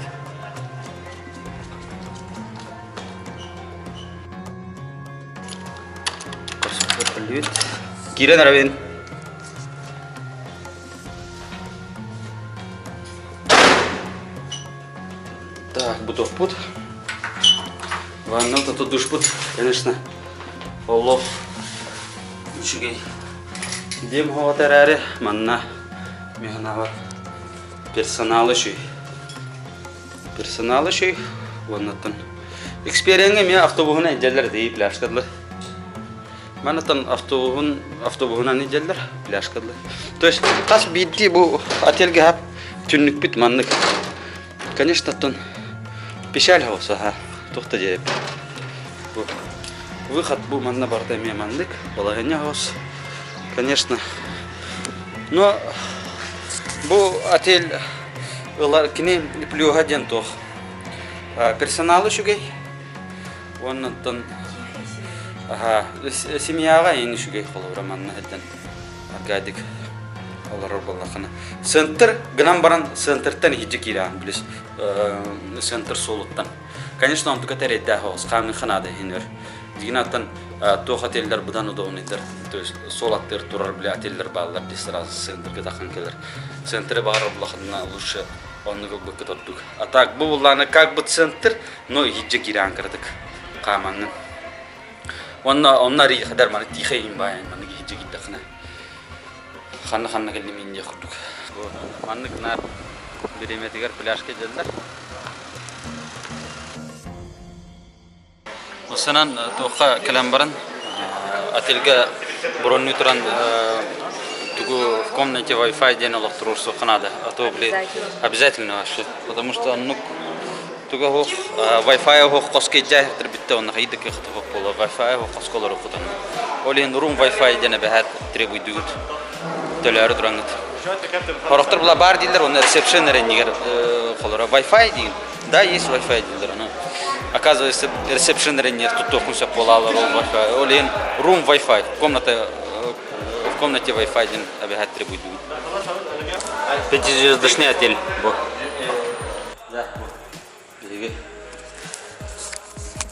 Хоспутун Киирэн эрэбин. Так, бутовпут. Ванна то душпут, конечно, олох үчүгэй. Дем хоҕот эрээри, манна механабар персонал үчүй. Персонал үчүй. Уоннаттан экспериҥҥэ эмиэ автобуһун илдьэллэр дии пляжка дылы. Манаттан автобуһун автобуһунан илдьэллэр пляжка дылы. То есть хас биирдии бу отельгэ хап түннүкпүт маннык. Конечно, оттон печаль хаоса, ха, туох да диэбиппит. Бу выход бу манна барыта эмиэ маннык, балаһыанньа хаос. Конечно. Но бу отель ылар кини плюһа диэн туох. Персонал үчүгэй. Уоннаттан аха семьяҕа эйин үчүгэй холобура манна сылдьан Аркадик олорор буоллаххына. Центр гынан баран центртэн иһирдьэ киирэҕин билис центр суолуттан. Конечно, онтука тэрэйдээх оҕус хаамыахха наада иһин өр. Дигинаттан туох отеллэр быдан удобныйдар. То есть суол аттыгар турар бile отеллэр бааллар дии сразу центрга тахан кэлэр. Центры баҕар буллахына лучше оннук ылбыккыт ордук. А так бу буллаана как бы центр, но иһирдьэ киирэҕин кыратык хаамаҥҥын. Уонна онно арыый хадar маны тихо иһин баайан маннык иһирдьэ киирдэххинэ ханна-ханна кэллим иин диэх курдук. Бу маннык наар бириэмэтигэр пляжка дьэллэр. Осанан туохха кэлэн баран отельга броннуу туран тугу в комнате Wi-Fi диэн олохтуруорсуохха наада. А то били обязательно вообще, потому что оннук Туга суох Wi-Fi суох хоско илдьээһиктэр бүттэ уонна хайдык кыахта суох буолла Wi-Fi суох хоско олоруоххутун. Ол иһин room Wi-Fi диэн эбэһээт требуйдугут төлөөрү тураҥҥыт. Сорохтор була баар дииллэр уонна ресепшн эрэ иннигэр холоро Wi-Fi диин. Да, есть Wi-Fi дииллэр ону. Оказывается, ресепшн эрэ иннигэр туттуоххун сөп буолаалар ол Wi-Fi. Ол иһин room Wi-Fi, комната в комнате Wi-Fi диэн эбэһээт требуйдугут. Пятизвездочный отель бу. Да, биһиги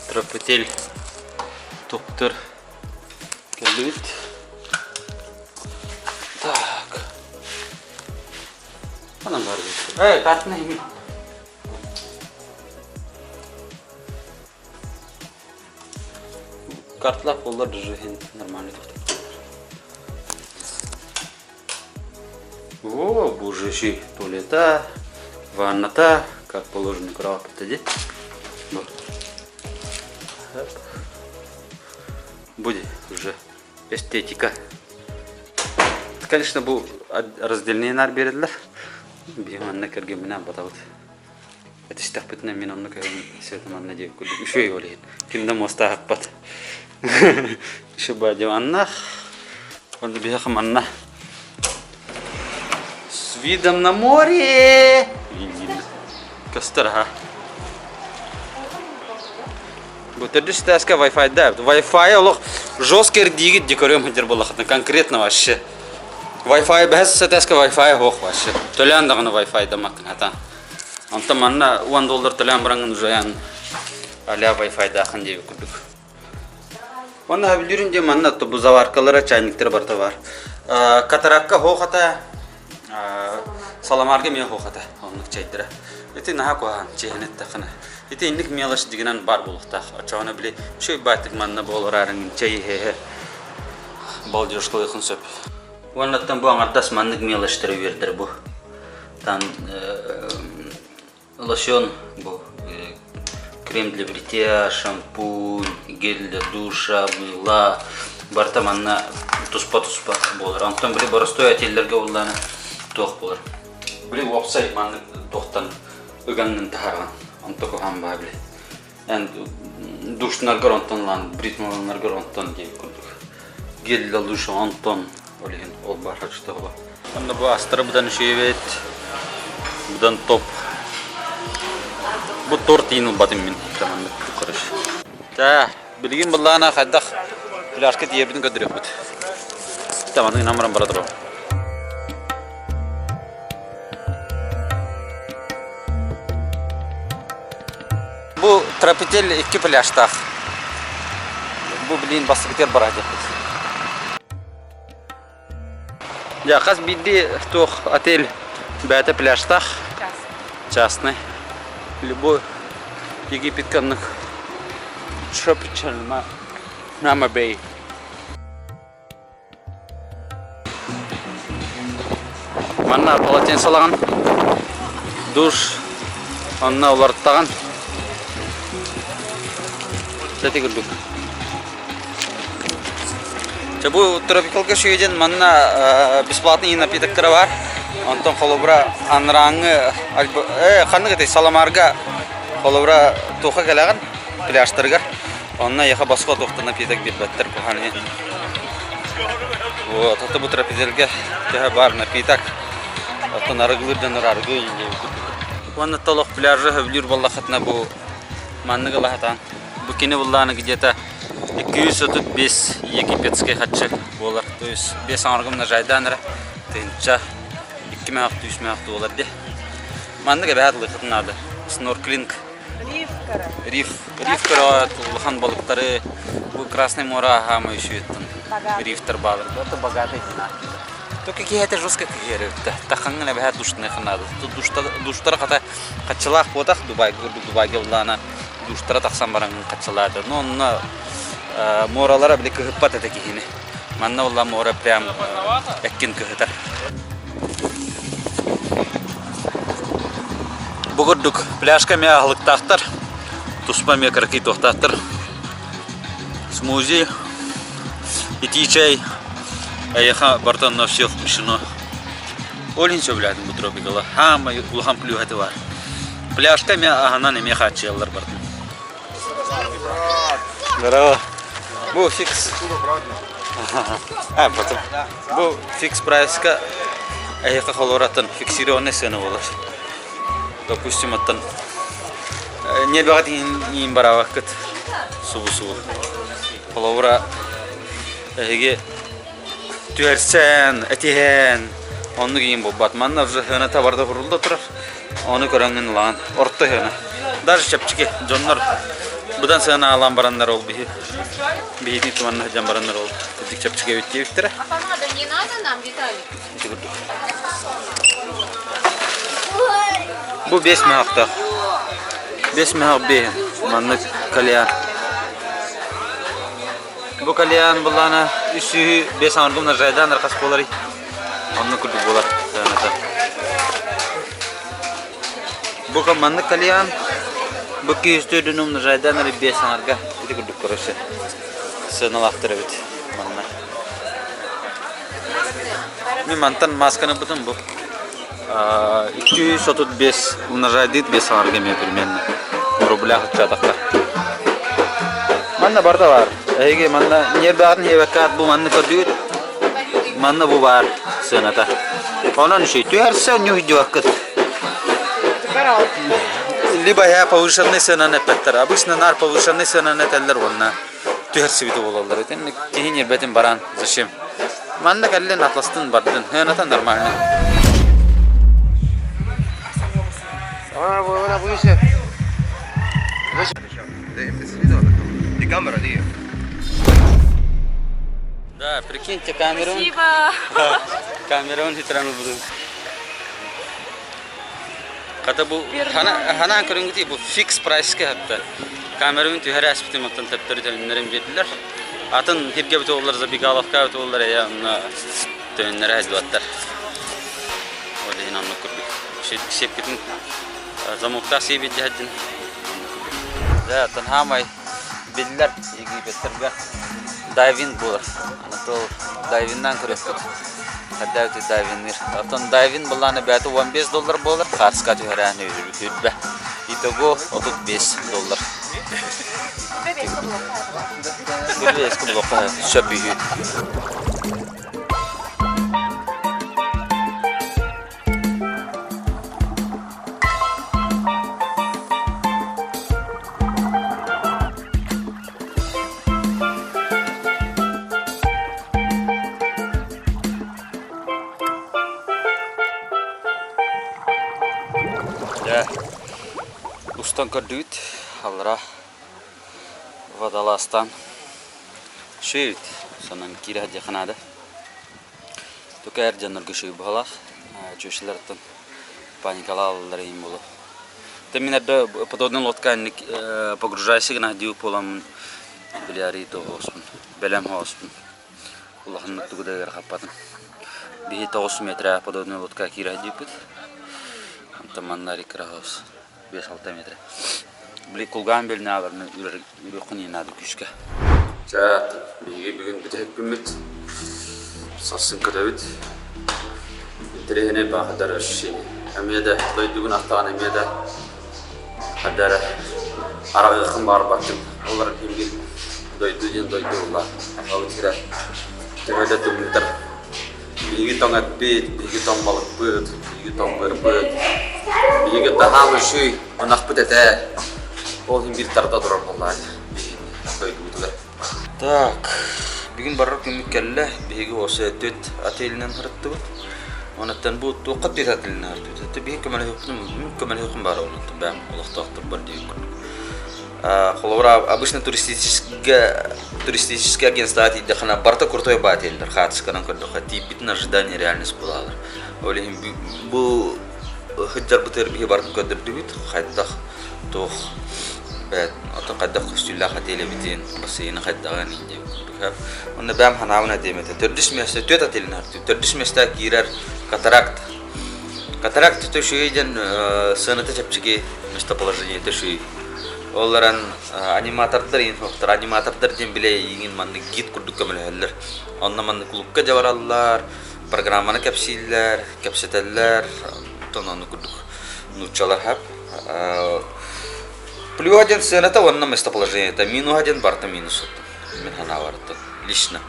Тропотель топтор кэллибит. Ханан бар бит. Эй, картына ими. Картлар боллар даже нормально тоқтап. О, боже, еще туалета, ванната, как положено, кровать де. Будет уже эстетика. Конечно, бу раздельный нар берилер. Биһи манна кэргэмминээн батабыт. Этистэхпитинэ мин онно кэлэн Света манна диэбит курдук үчүгэй ол иһин. Ким да муостаахпат. Еще диваннах. Онно биһиэхэ манна с видом на море. Көстөр аха. Бу төрдүс этээскэ Wi-Fi да. Wi-Fi олох жестко ирдиигит декорем сылдьар буоллаххытына конкретно вообще. Wi-Fi бэһис этээскэ Wi-Fi суох вообще. Төлөөн даҕаны Wi-Fi дамаккын хатаан. Онтон манна 10 доллар төлөөн бараҥҥын уже эн аля Wi-Fi-даахын диэбит курдук. Уонна сөбүлүүрүн диэн манна бу заваркалара, чайниктара барыта баар. Катаракка суох ата, Саламарга эмиэ суох ата, оннук чайдара. Ити наһаа куһаҕан, чиэһинэ эттэххинэ. Ити инник мелочь дигинэн баар буолуохтаах. Оччоҕуна били үчүгэй баайтык манна буолараарыҥ чэй иһэ-иһэ балдежкалыахын сөп. Уоннаттан бу аҥардас маннык мелочтары үөрдэр бу. Там Лосьон бу крем для бритья, шампунь, гель для душа, мыла барыта манна туспа-туспа буолар. Онтон били боростуой отеллэргэ буоллаҕына туох буолар. Били уопсай маннык туохтан ыгаҥҥын таһаарҕан. Онто куһаҕан баа били. Эн душнаргар онтон ылан, бритмаланаргар онтон диэн курдук. Гель для душа онтон ол иһин ол баар харчыта буолар. Онно бу астара быдан үчүгэй быдан топ. Бу торт иин ылбатым мин. Маннык короче. Та, билигин быллаана хайдах пляжка тиийэрбитин көрдөрүөхпүт. Таманы намран бара турар. Бу Тропитель икки пляжтаах. Бу билин бастакытыгар бараа диэппит. Дьэ, хас биирдии туох отель бэйэтэ пляжтаах. Частный. Любой Египетка оннук Tropical Nama Bay. Манна полотенцелаҕын, душ онно уларыттаҕын. Ити курдук. Чэ бу тропикалга үчүгэй манна бесплатный напитоктара бар. Онтон холобура анарааҥҥы ханнык этэй Саламарга холобура туохха кэлэҕин пляжтарыгар. Онно эйиэхэ босхо туохтан напиток биэрбэттэр куһаҕан иһин. Вот, ото бу трапезергэ төһө баар напиток. Оттон арыгылыыр дьоннор арыгы иҥиэбит курдук. Уонна толох пляжы сөбүлүүр буоллаххытына бу маннык ылаһатаан. Бу кини буллааны где-то 235 египетскэй хаччы буолар. То есть 5 аҥаргым нажайдаан эрэ тыһынча 2 мөөх 3 мөөх буолар дии. Маннык эбэһээт ылыаххытын наада. Снорклинг Риф кара. Риф, риф көрөт, улахан балыктары, бу Красное море аһаама үсүөттэн рифтер баалар. Это богатый Только киһи жестко киһи Тахаңҥын эбэһэ душтаны наада. Душтара хата хаччылаах буотах Дубайга курдук Дубайга буллаана душтара тахсан баран хаччылаата. Но онно моралара били кыһыппат этэ киһини. Манна булла мора прям эккин кыһытар. Бу курдук пляжка эмиэ аһылыктаахтар, туспа эмиэ кыракый туохтаахтар. Смузи, итии чэй, эйиэхэ барыта онно все включено. Ол иһин сөбүлээтим бу тропикала. Хаамай улахан плюһа баар. Пляжка эмиэ аһынан эмиэ хааччыйаллар барытын. Здорово. Бу фикс. А, потом. Бу фикс прайска эһиэхэ холуураттан фиксированный сыана буолар. Допустим, оттон нервэҕит иин бараабаккыт субу-субу. Холобура, эһиги түһэрсэн, этиһэн, оннук иин буолбат. Манна уже сыаната барда курулла турар. Ону көрөҥҥүн ылаҕын. Орто сыана. Даже чэпчэки. Дьоннор быдан сыана аалаан бараннар ол биһи. Биһини туманна сылдьан бараннар ол кырдьык чэпчэки эбит диэбиттэрэ. А помада не надо нам, Виталик? Ити курдук. Бу 5 мөһөхтөх. 5 мөһөх биэһин. Маннык кальян. Бу кальян буллаана 305 аҥаргым нажайдаан архас буолар. Оннук курдук буолар. Бу маннык кальян бу 204 умнажайдаан 5 аҥарга ити курдук короче. Сыаналаахтар эбит манна. Мин мантан масканы бутун бу. 235 умножайдыт 5 аҥарга эмиэ примерно. Рублях ыччатахха. Манна барда бар. Эһиги манна ньиэрбэҕитин иэбэккэ бу манны көрдүгүт. Манна бу баар сыаната. Онон үчүй түһэрсэ ньүһүйдүбаккыт. Либо я повышенный сыананы эппэттэр. Обычно нар повышенный сыананы этэллэр уонна түһэрсибити буолаллар. Итинник киһи ньиэрбэтин баран зачем? Манна кэллин атластын бардын. Сыаната нормально. Да, прикиньте, камеру. Спасибо. Камерун хитран буду. Хата бу ханаан көрүҥҥүтүй бу фикс прайска хатта. Камерабын түһэрэ аспытым оттон төптөрү төннөрөн биэрдилэр. Атын хиргэ бит оллар забегаловка бит оллар эйэ онно төннөрө сылдьыбаттар. Ол иһин оннук курдук. Сепкитин замоктаах сиэбит дьэһэддин. Да, оттон хаамай биллэр Египеттэргэ дайвинг буолар. Аны дайвиннаан көрүөхпүт. Хайдах дайвинныыр. Оттон дайвинг былаана бэйэтэ 15 доллар буолар. Хаарска түһэрээн үрбэ. Итого 35 доллар. Бэйэскэ булуохха сөп үһү. Дьэ, устан көрдүгүт, аллара водолазтан шөйүт, сонон киирэ сылдьыахха наада. Тука эр дьоннорго үчүгэй быһалаах, чүөчэлэртэн паникалааллар иһин буолуо. Ты мин эрдэ подводный лодка инник погружайся гына дии буоламмын билээри тоҕуоспун, бэлэм хооспун. Улаханнык тугу да ыарахаппатым. Биһи 9 метрэ подводный лодка киирэ сылдьыбыппыт. Онтон манна рекрахос 5-6 метрэ. Били кулгаан бөлүнэ ааларны үрүөххүн иһин наада күүскэ. Чэ, биһиги бүгүн бүтэһик күммүт. Сарсын көтөбүт. Интэриэһинэй баахыдар ощущение. Эмиэ да дойдугун ахтаҕын эмиэ да хайда эрэ араҕыаххын баҕарбаккын. Олор биир дойду диэн дойду буолла. Ол сирэ төһө да тымныытар Биһиги тоҥ эппит, биһиги тоҥ балыкпыт, биһиги тоҥ быарбыт, биһиги таһаам үчүй ынахпыт этэ. Ол иһин биир тарда турар буоллаҕа биһигини дойдубутугар. Так, бүгүн барар күммүт кэллэ. Биһиги осы түт отелинэн сырыттыбыт. Онуттан бу туохха түт отелинэн сырыттыбыт. Это биһиги көмөлөһүөхпүн, көмөлөһүөхпүн баара онуттан бэйэм олохтоохтор бар диэбит курдук. Холобура, обычно туристическое туристическое агентствоҕа тиийдэххинэ барыта крутой баа дииллэр хаартысканан көрдөххө тиийбитин ожидание реальность буолалар. Ол иһин бу сылдьарбытыгар биһи барытын көрдөрдүбүт хайдах туох бэт оттон хайдах көстүүлээх отелебитин бассейны хайдаҕын диэбит Онно бэйэм санаабын этиэм этэ. Төрдүс миэстэ түөрт отелин Төрдүс миэстэ киирэр катаракт. Катаракт это үчүгэй диэн сыаната чэпчэки местоположение это үчүгэй. Ол баран аниматордар инфоктор аниматордар диэн билэ эйигин маннык гид курдук көмөлөһөллөр. Онно маннык клубка дьэ бараллар, программаны кэпсииллэр, кэпсэтэллэр, онтон оннук курдук нууччалар хап. Плюс диэн сыаната уонна местоположениета, минуһа диэн барыта минус мин санаабар лично.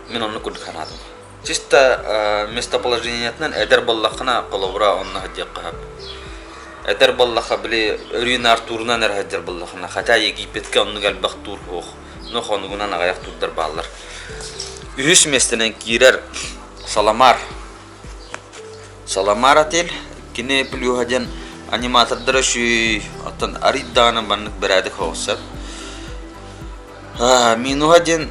Мин оннук курдук санаатым. Чисто местоположениетынан эдэр буоллаххына, холобура, онно сылдьыахха сөп. Эдэр буоллахха, били өрүү наар туурунан эрэ сылдьар буоллаххына, хотя Египетке оннук элбэх туур суох, но хонугунан аҕыйах туурдар бааллар. Үһүс миэстэнэн киирэр Саламар. Саламар отель, кини плюһа диэн аниматордара үчүгэй, оттон арый даҕаны маннык бэрээдэк соҕус сөп. Минуһа диэн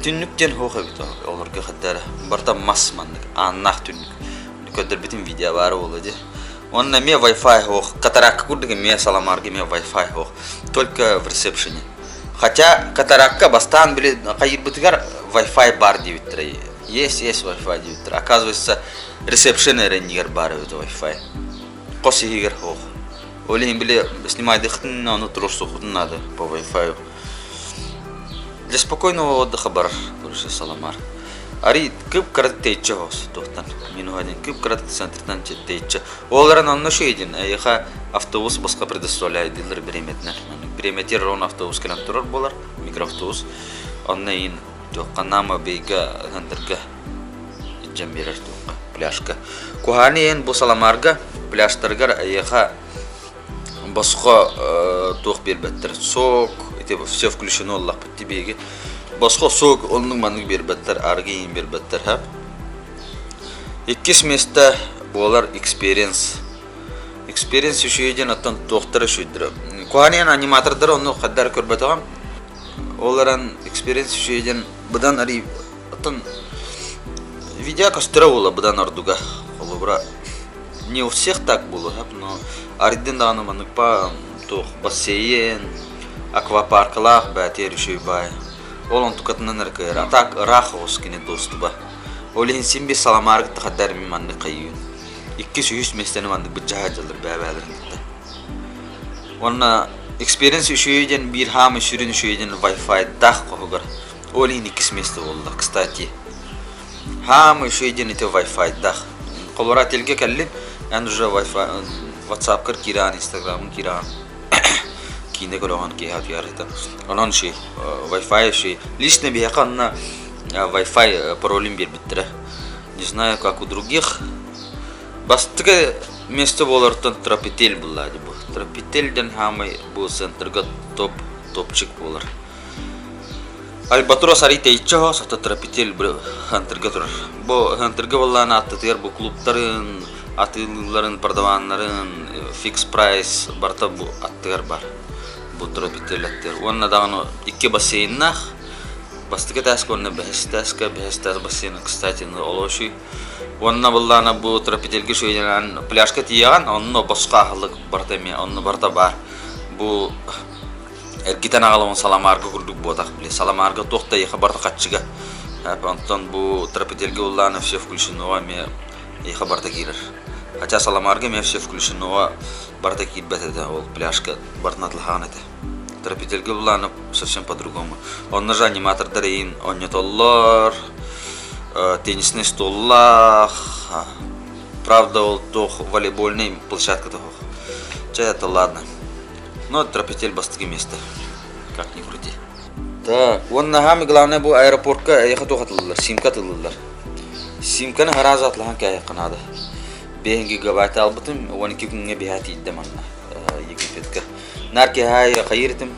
түннүк диэн суох эбит олорго хайда эрэ барыта мас маннык ааннаах түннүк. Көрдөрбүтүм видео баара буолуо дии. Онно эмиэ Wi-Fi суох. Катаракка курдук эмиэ Саламарга эмиэ Wi-Fi суох. Только в ресепшене. Хотя Катаракка бастаан били хайыырбытыгар Wi-Fi баар диэбиттэрэ. Есть, есть Wi-Fi диэбиттэрэ. Оказывается, ресепшен эрэ иннигэр баар эбит Wi-Fi. Хос иһигэр суох. Ол иһин били снимайдыхтын ону туруорсуоххутун наада по Wi-Fi. Для спокойного отдыха барар, короче, Саламар. Арый кып-кыратык тэйиччи оһос туохтан минус один кып-кыратык центртан тэйиччи. Ол эрэн онно үчүгэйдин эйиэхэ автобус босхо предоставляет дииллэр бириэмэтинэн. Бириэмэтигэр ровно автобус кэлэн турар буолар, микроавтобус. Онно иин туохха наама бейга центрга илдьэн биэрэр туохха пляжка. Куһааны иһин бу Саламарга пляжтарыгар эйиэхэ босхо туох биэрбэттэр сок ити все включено ыллахпыт тибиги босхо сок оннук маннык биэрбэттэр арыгы иһин биэрбэттэр һэ иккис миэстэ буолар experience experience үчүгэй диэн оттон туохтара үчүгүйдэрэ куһаҕан аниматордары онну хайдах эрэ көрбөтөҕүм ол эрэн experience үчүгэй диэн быдан арый оттон видео көстөрө буола быдан ордуга холобура Не у всех так было, но арыйдын даҕаны маннык туох бассейн, аквапаркалаах бээтиэр үчүгэй баай. Ол онтукатынан эрэ кыайар. А так ыраах оҕус кини достуба. Ол иһин син биир саламаары кытта хаддар мин маннык хайыыбын. Иккис, үһүс миэстэни маннык быдьаһа дьаллар бэйэ-бэйэлэрин кытта. Уонна experience үчүгэй диэн биир хаамый сүрүн үчүгэй диэн Wi-Fi-даах хоһугар. Ол иһин иккис миэстэ буолла, кстати. Хаамый үчүгэй диэн ити Wi-Fi-даах. Холобура отельгэ кэллим, эн уже Wi-Fi WhatsApp-кар киирэҕин, Instagram-ҥа киирэҕин, киинэ көрөҕүн киэһэ утуйар это. Онон үчүгэй, Wi-Fi үчүгэй. Лично биһиэхэ онно Wi-Fi паролун биэрбиттэрэ. Не знаю, как у других. Бастакы место буолартан Тропитель булла дии бу. Тропитель диэн хаамай бу центрга топ топчик буолар. Альбатрос арый тэйиччи оһо, сото Тропитель Хантерга турар. Бу Хантерга буоллаан ааттатыгар бу клубтарын, атыылыылларын, продаваннарын, фикс прайс барыта бу аттыгар бар. Бу Тропитель аттыгар. Уонна даҕаны икки бассейннаах. Бастакы этээскэ уонна бэһис этээскэ, бэһис этээс бассейна, кстати, олоочуй. Уонна быллаана бу Тропительгэ үчүгэйдэнэн пляжка тиийэҕин, онно босхо аһылык барыта эмиэ, онно барыта баар. Бу Эргитэн аҕалабын саламаарга курдук буотах били саламаарга туох да эйиэхэ барыта хаччыга онтон бу Тропительгэ уллаана все включено эмиэ эйиэхэ барыта киирэр хотя саламаарга эмиэ все включено барыта киирбэт этэ ол пляжка барытын атылаһаҕын этэ Тропительгэ уллаана совсем по-другому онно же аниматордар эйин оонньотоллор теннисный столлаах правда ол туох волейбольный площадка суох чэ это ладно Но Тропитель бастакы место. Как ни крути. Так, уонна самое главное бу аэропортка эйиэхэ туох атыллар, симка атыллар. Симканы сразу атылаһан кээһиэххэ наада. 5 гигабайт албытым, 12 күҥҥэ биһээ тиийдэ манна Египетка. Наар киэһэ хайыыр этим,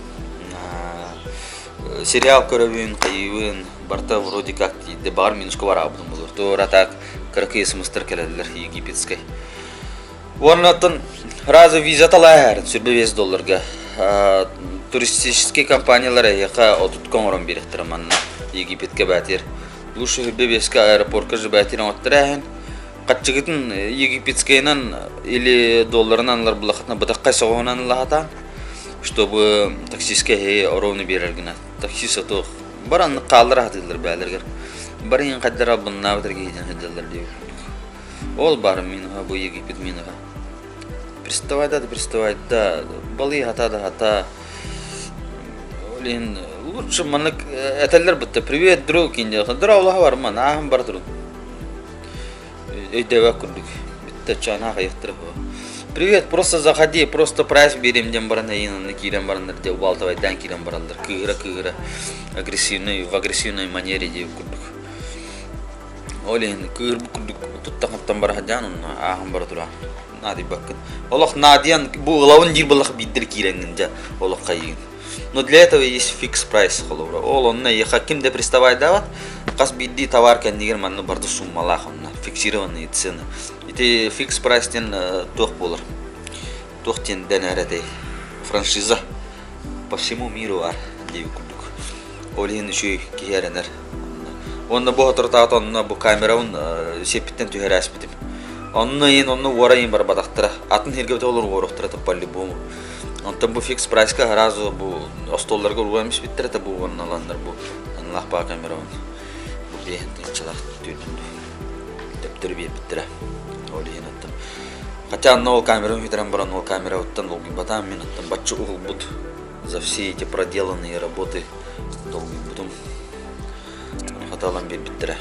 сериал көрөбүн, хайыыбын, барыта вроде как тиийдэ, баҕар минуска бараабытым буолуо. Туора так кыракый смстар кэлэллэр египетскай. Уонна оттон сразу виза талааһар 25 долларга. Туристический компаниялар эһиэхэ отутка оҥорон биэриэхтэрэ манна Египетке бээтир. Лучше 25-ка аэропортка же бээтир оҥоттор Хаччыгытын египетскайынан или долларынан ылар булахытына бытаххай соҕуһунан ылаһатаан, чтобы таксистка эһи ровно биэрэр гына. Таксист отуох баран хааллара сатыыллар бээлэригэр. Бары хайдара албыннаабыт эргиһитин сылдьаллар диэбит. Ол баар минуһа бу Египет минуһа. Приставайда да приставайда, балый хата да хата. Блин, лучше маннык этэллэр бытта привет, друг инде. Здорово барма, нааһын бар турун. Өйдөбөк курдук. Бүтте чана хайыктыр. Привет, просто заходи, просто прайс берем диэн баран эйин киирэн бараннар деп балтабайдан киирэн бараллар. Кыыһыра-кыыһыра агрессивный, в агрессивной манере диэбит курдук. Ол иһин кыырбыт курдук туттан-хаптан бара сылдьан онно ааһан бара туран наадыйбаккын. Олох наадыйан бу ылабын диир буоллах биирдэр киирэҥҥин дьэ олох хайыыгын. Но для этого есть фикс прайс холобура. Ол онно эйиэхэ ким да приставайдаабат хас биирдии товар кэннигэр манна барыта суммалаах онно фиксированные цены. Ити фикс прайс диэн туох буолар? Туох диэн дэнэр этэй? Франшиза по всему миру бар диэбит курдук. Ол иһин үчүгэй киһи эрэнэр. Уонна бу соторутааҕыта онно бу камерабын сиэппиттэн түһэрээспитим. Онно иин онно уора иин барбатахтара. Атын сиргэ олор уоруохтара это по-любому. Онтон бу фикс прайска сразу бу остуолларга уруйан испиттэр это бу уонна ыланнар бу анлах баа камерабын бу биэһин тыһыынчалаах түүнүн төптөрү биэрбиттэрэ. Ол иһин оттон хотя онно ол камераны бүтэрэн баран ол камерабыттан долгуйбатаам мин оттон бачча уһулбут за все эти проделанные работы долгуйбутум. Хата ылан биэрбиттэрэ.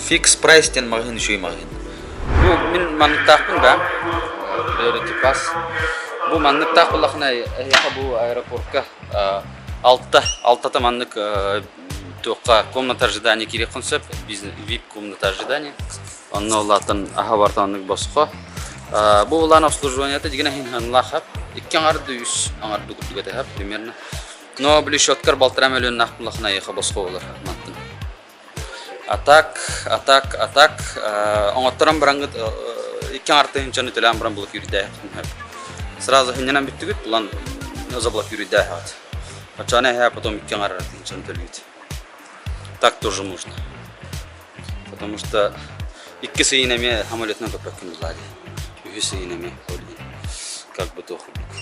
Фикс прайс диэн маҕаһыын үчүгэй маҕаһыын. Бу мин манныктаахпын да Priority Pass. Бу манныктаах буоллахына эһиэхэ бу аэропортка алта алтата маннык туохха комната ожидания киириэххин сөп VIP комната ожидания онно улаатан аһа барта оннук босхо бу улаан обслуживаниета дигэн иһин ханлаах икки аҥарды үс аҥарды курдук этэ примерно Но били счеткар балтараа мөлүйүөннээх буллахына эйиэхэ босхо буолар мантан. А так, а так, а так оҥотторон бараҥҥыт икки аҥар тыһыынчаны төлөөн баран блокируйдааһын Сразу хиннэнэн бүттүгүт, булан заблокируйдааһаҕыт. Оччоҕуна эһээ потом икки аҥар тыһыынчаны төлүүгүт. Так тоже можно. Потому что икки ыйын эмиэ самолетынан көппөккүн булаа дии. Үһүс ыйын эмиэ как бы туох курдук.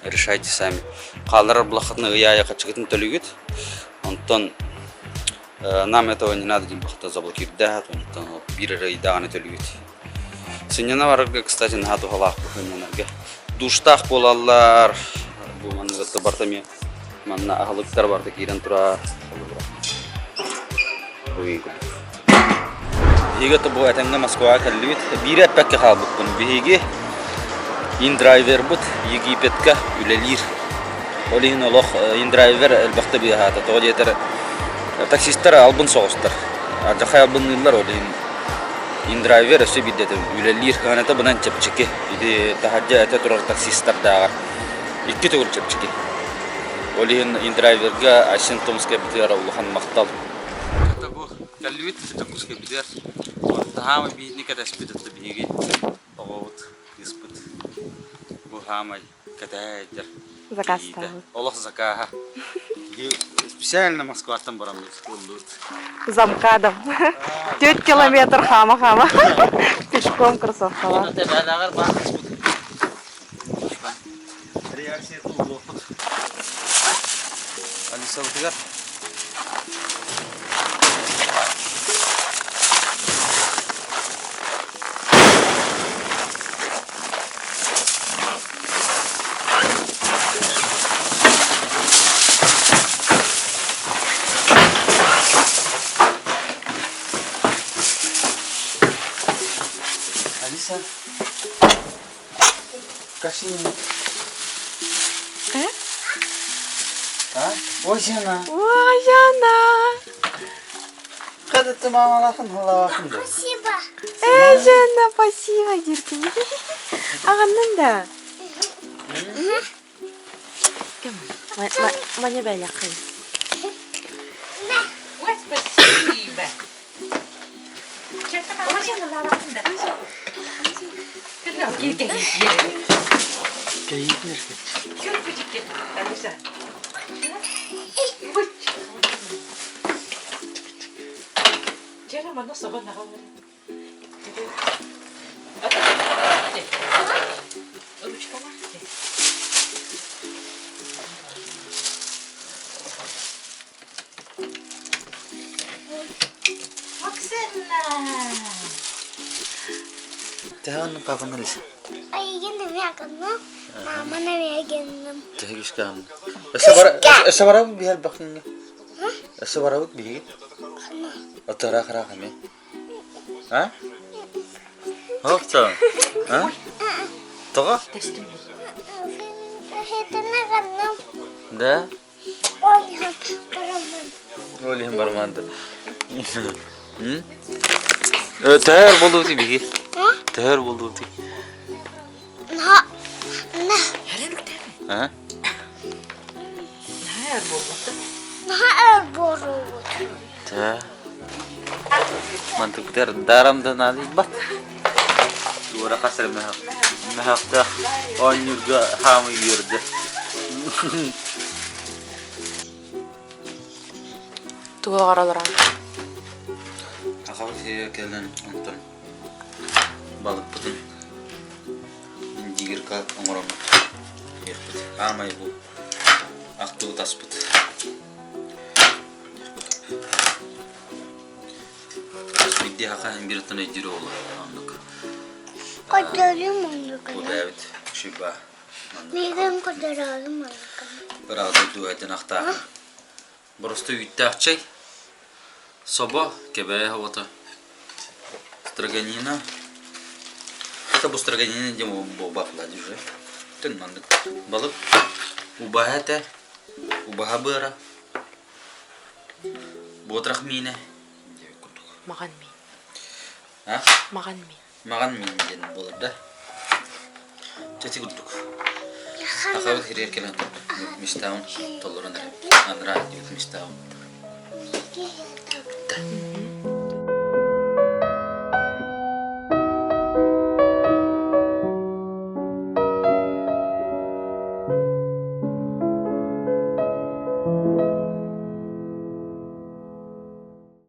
Решайте сами. Хаалларар булаххытына ый аайы хаччыгытын төлүүгүт. Онтон нам этого не надо диэн бахта заблокирдаат, онтон биир эрэ ыйдааҕыны төлүүгүт. Сынньана барарга, кстати, наһаа туһалаах бу сынньанарга. Душтаах буолаллар. Бу манныгытта барыта эмиэ манна аһылыктар барыта киирэн турар. Биһиги бу этэҥҥэ Москваҕа кэллибит. Биири эппэккэ хаалбыппын. Биһиги индрайвербыт Египетка үлэлиир. Ол иһин олох индрайвер элбэхтэ быыһаата. Тоҕо диэтэр таксистар албын соҕустар. Алдьархай албынныыллар ол иһин индрайвер өссө биирдэ үлэлиир. Ыаната бынан чэпчэки. Ити таһырдьа этэ турар таксистардааҕар икки төгүл чэпчэки. Ол иһин индрайверга Айсен Томскайбытыгар улахан махтал. Это бу кэллибит Дьокуускайбытыгар таһаамай биһини кэтэспит это биһиги оҕобут кыыспыт бу хаамай кэтэһэ Заказтаабыт. Олох закааһа. Специально Москваттан бараммыт ыллыбыт. За МКАДом. 4 километр хаама-хаама. Пешком кроссовкалар. Реакция туолуохпут. Алисабытыгар Алиса, Кашина. Э? А? Ой, жена. Ой, жена. Кадыты мамалахын халавахын да. Спасибо. Э, жена, спасибо, Диркин. Ағаннан да. Маня бәләкәй. Ой, спасибо. Тэһэн папаны лис. Айгин эмиэ маманы эмиэ гынным. Тэһигискаан. Өссө бара өссө барабыт биһэл бахыңҥа. Өссө барабыт биһиги. Отара хараах эмиэ. А? Хопта. А? Тоҕо? Хитина ганным. Да? Ол иһин бараммын. Ол иһин бармаанды. Төһөр болуути биһиги? Төһөр болуути? На. На. А? Наһаа өр буолуубут. Тэ. Мантыктар дарам да наадыйбат. Туора хас эрэ мөһөхтөөх оонньуурга хаамый үөрдэ. Туга олорон. Аҕабыт кэлэн онтон. Балыкпытын индигирка оҥороммут иэхпит. Аамай бу ахтыбыт аспыт. Биирдии хаха биир өйдүүр оҕолор оннук. Көрдөрүм оннук. Бу бэйэбит шуба. Миигин көрдөрөөрүм оннук. Ыраах дойду этин ахтаах. Боростуой үүттээх чэй, собо, кэбээһи оҕото, строганина. Это бу строганина диэн буолбат уже. Тын маннык балык убаһа этэ, убаһа быара, буотурах миинэ диэбит курдук. Маҕан миин. А? Маҕан миин. Маҕан миин диэн буолар да. Чэ ити курдук. Сахабыт сиригэр кэлэн мечтаун толорон эрэ. Анараа диэбит мечтаун.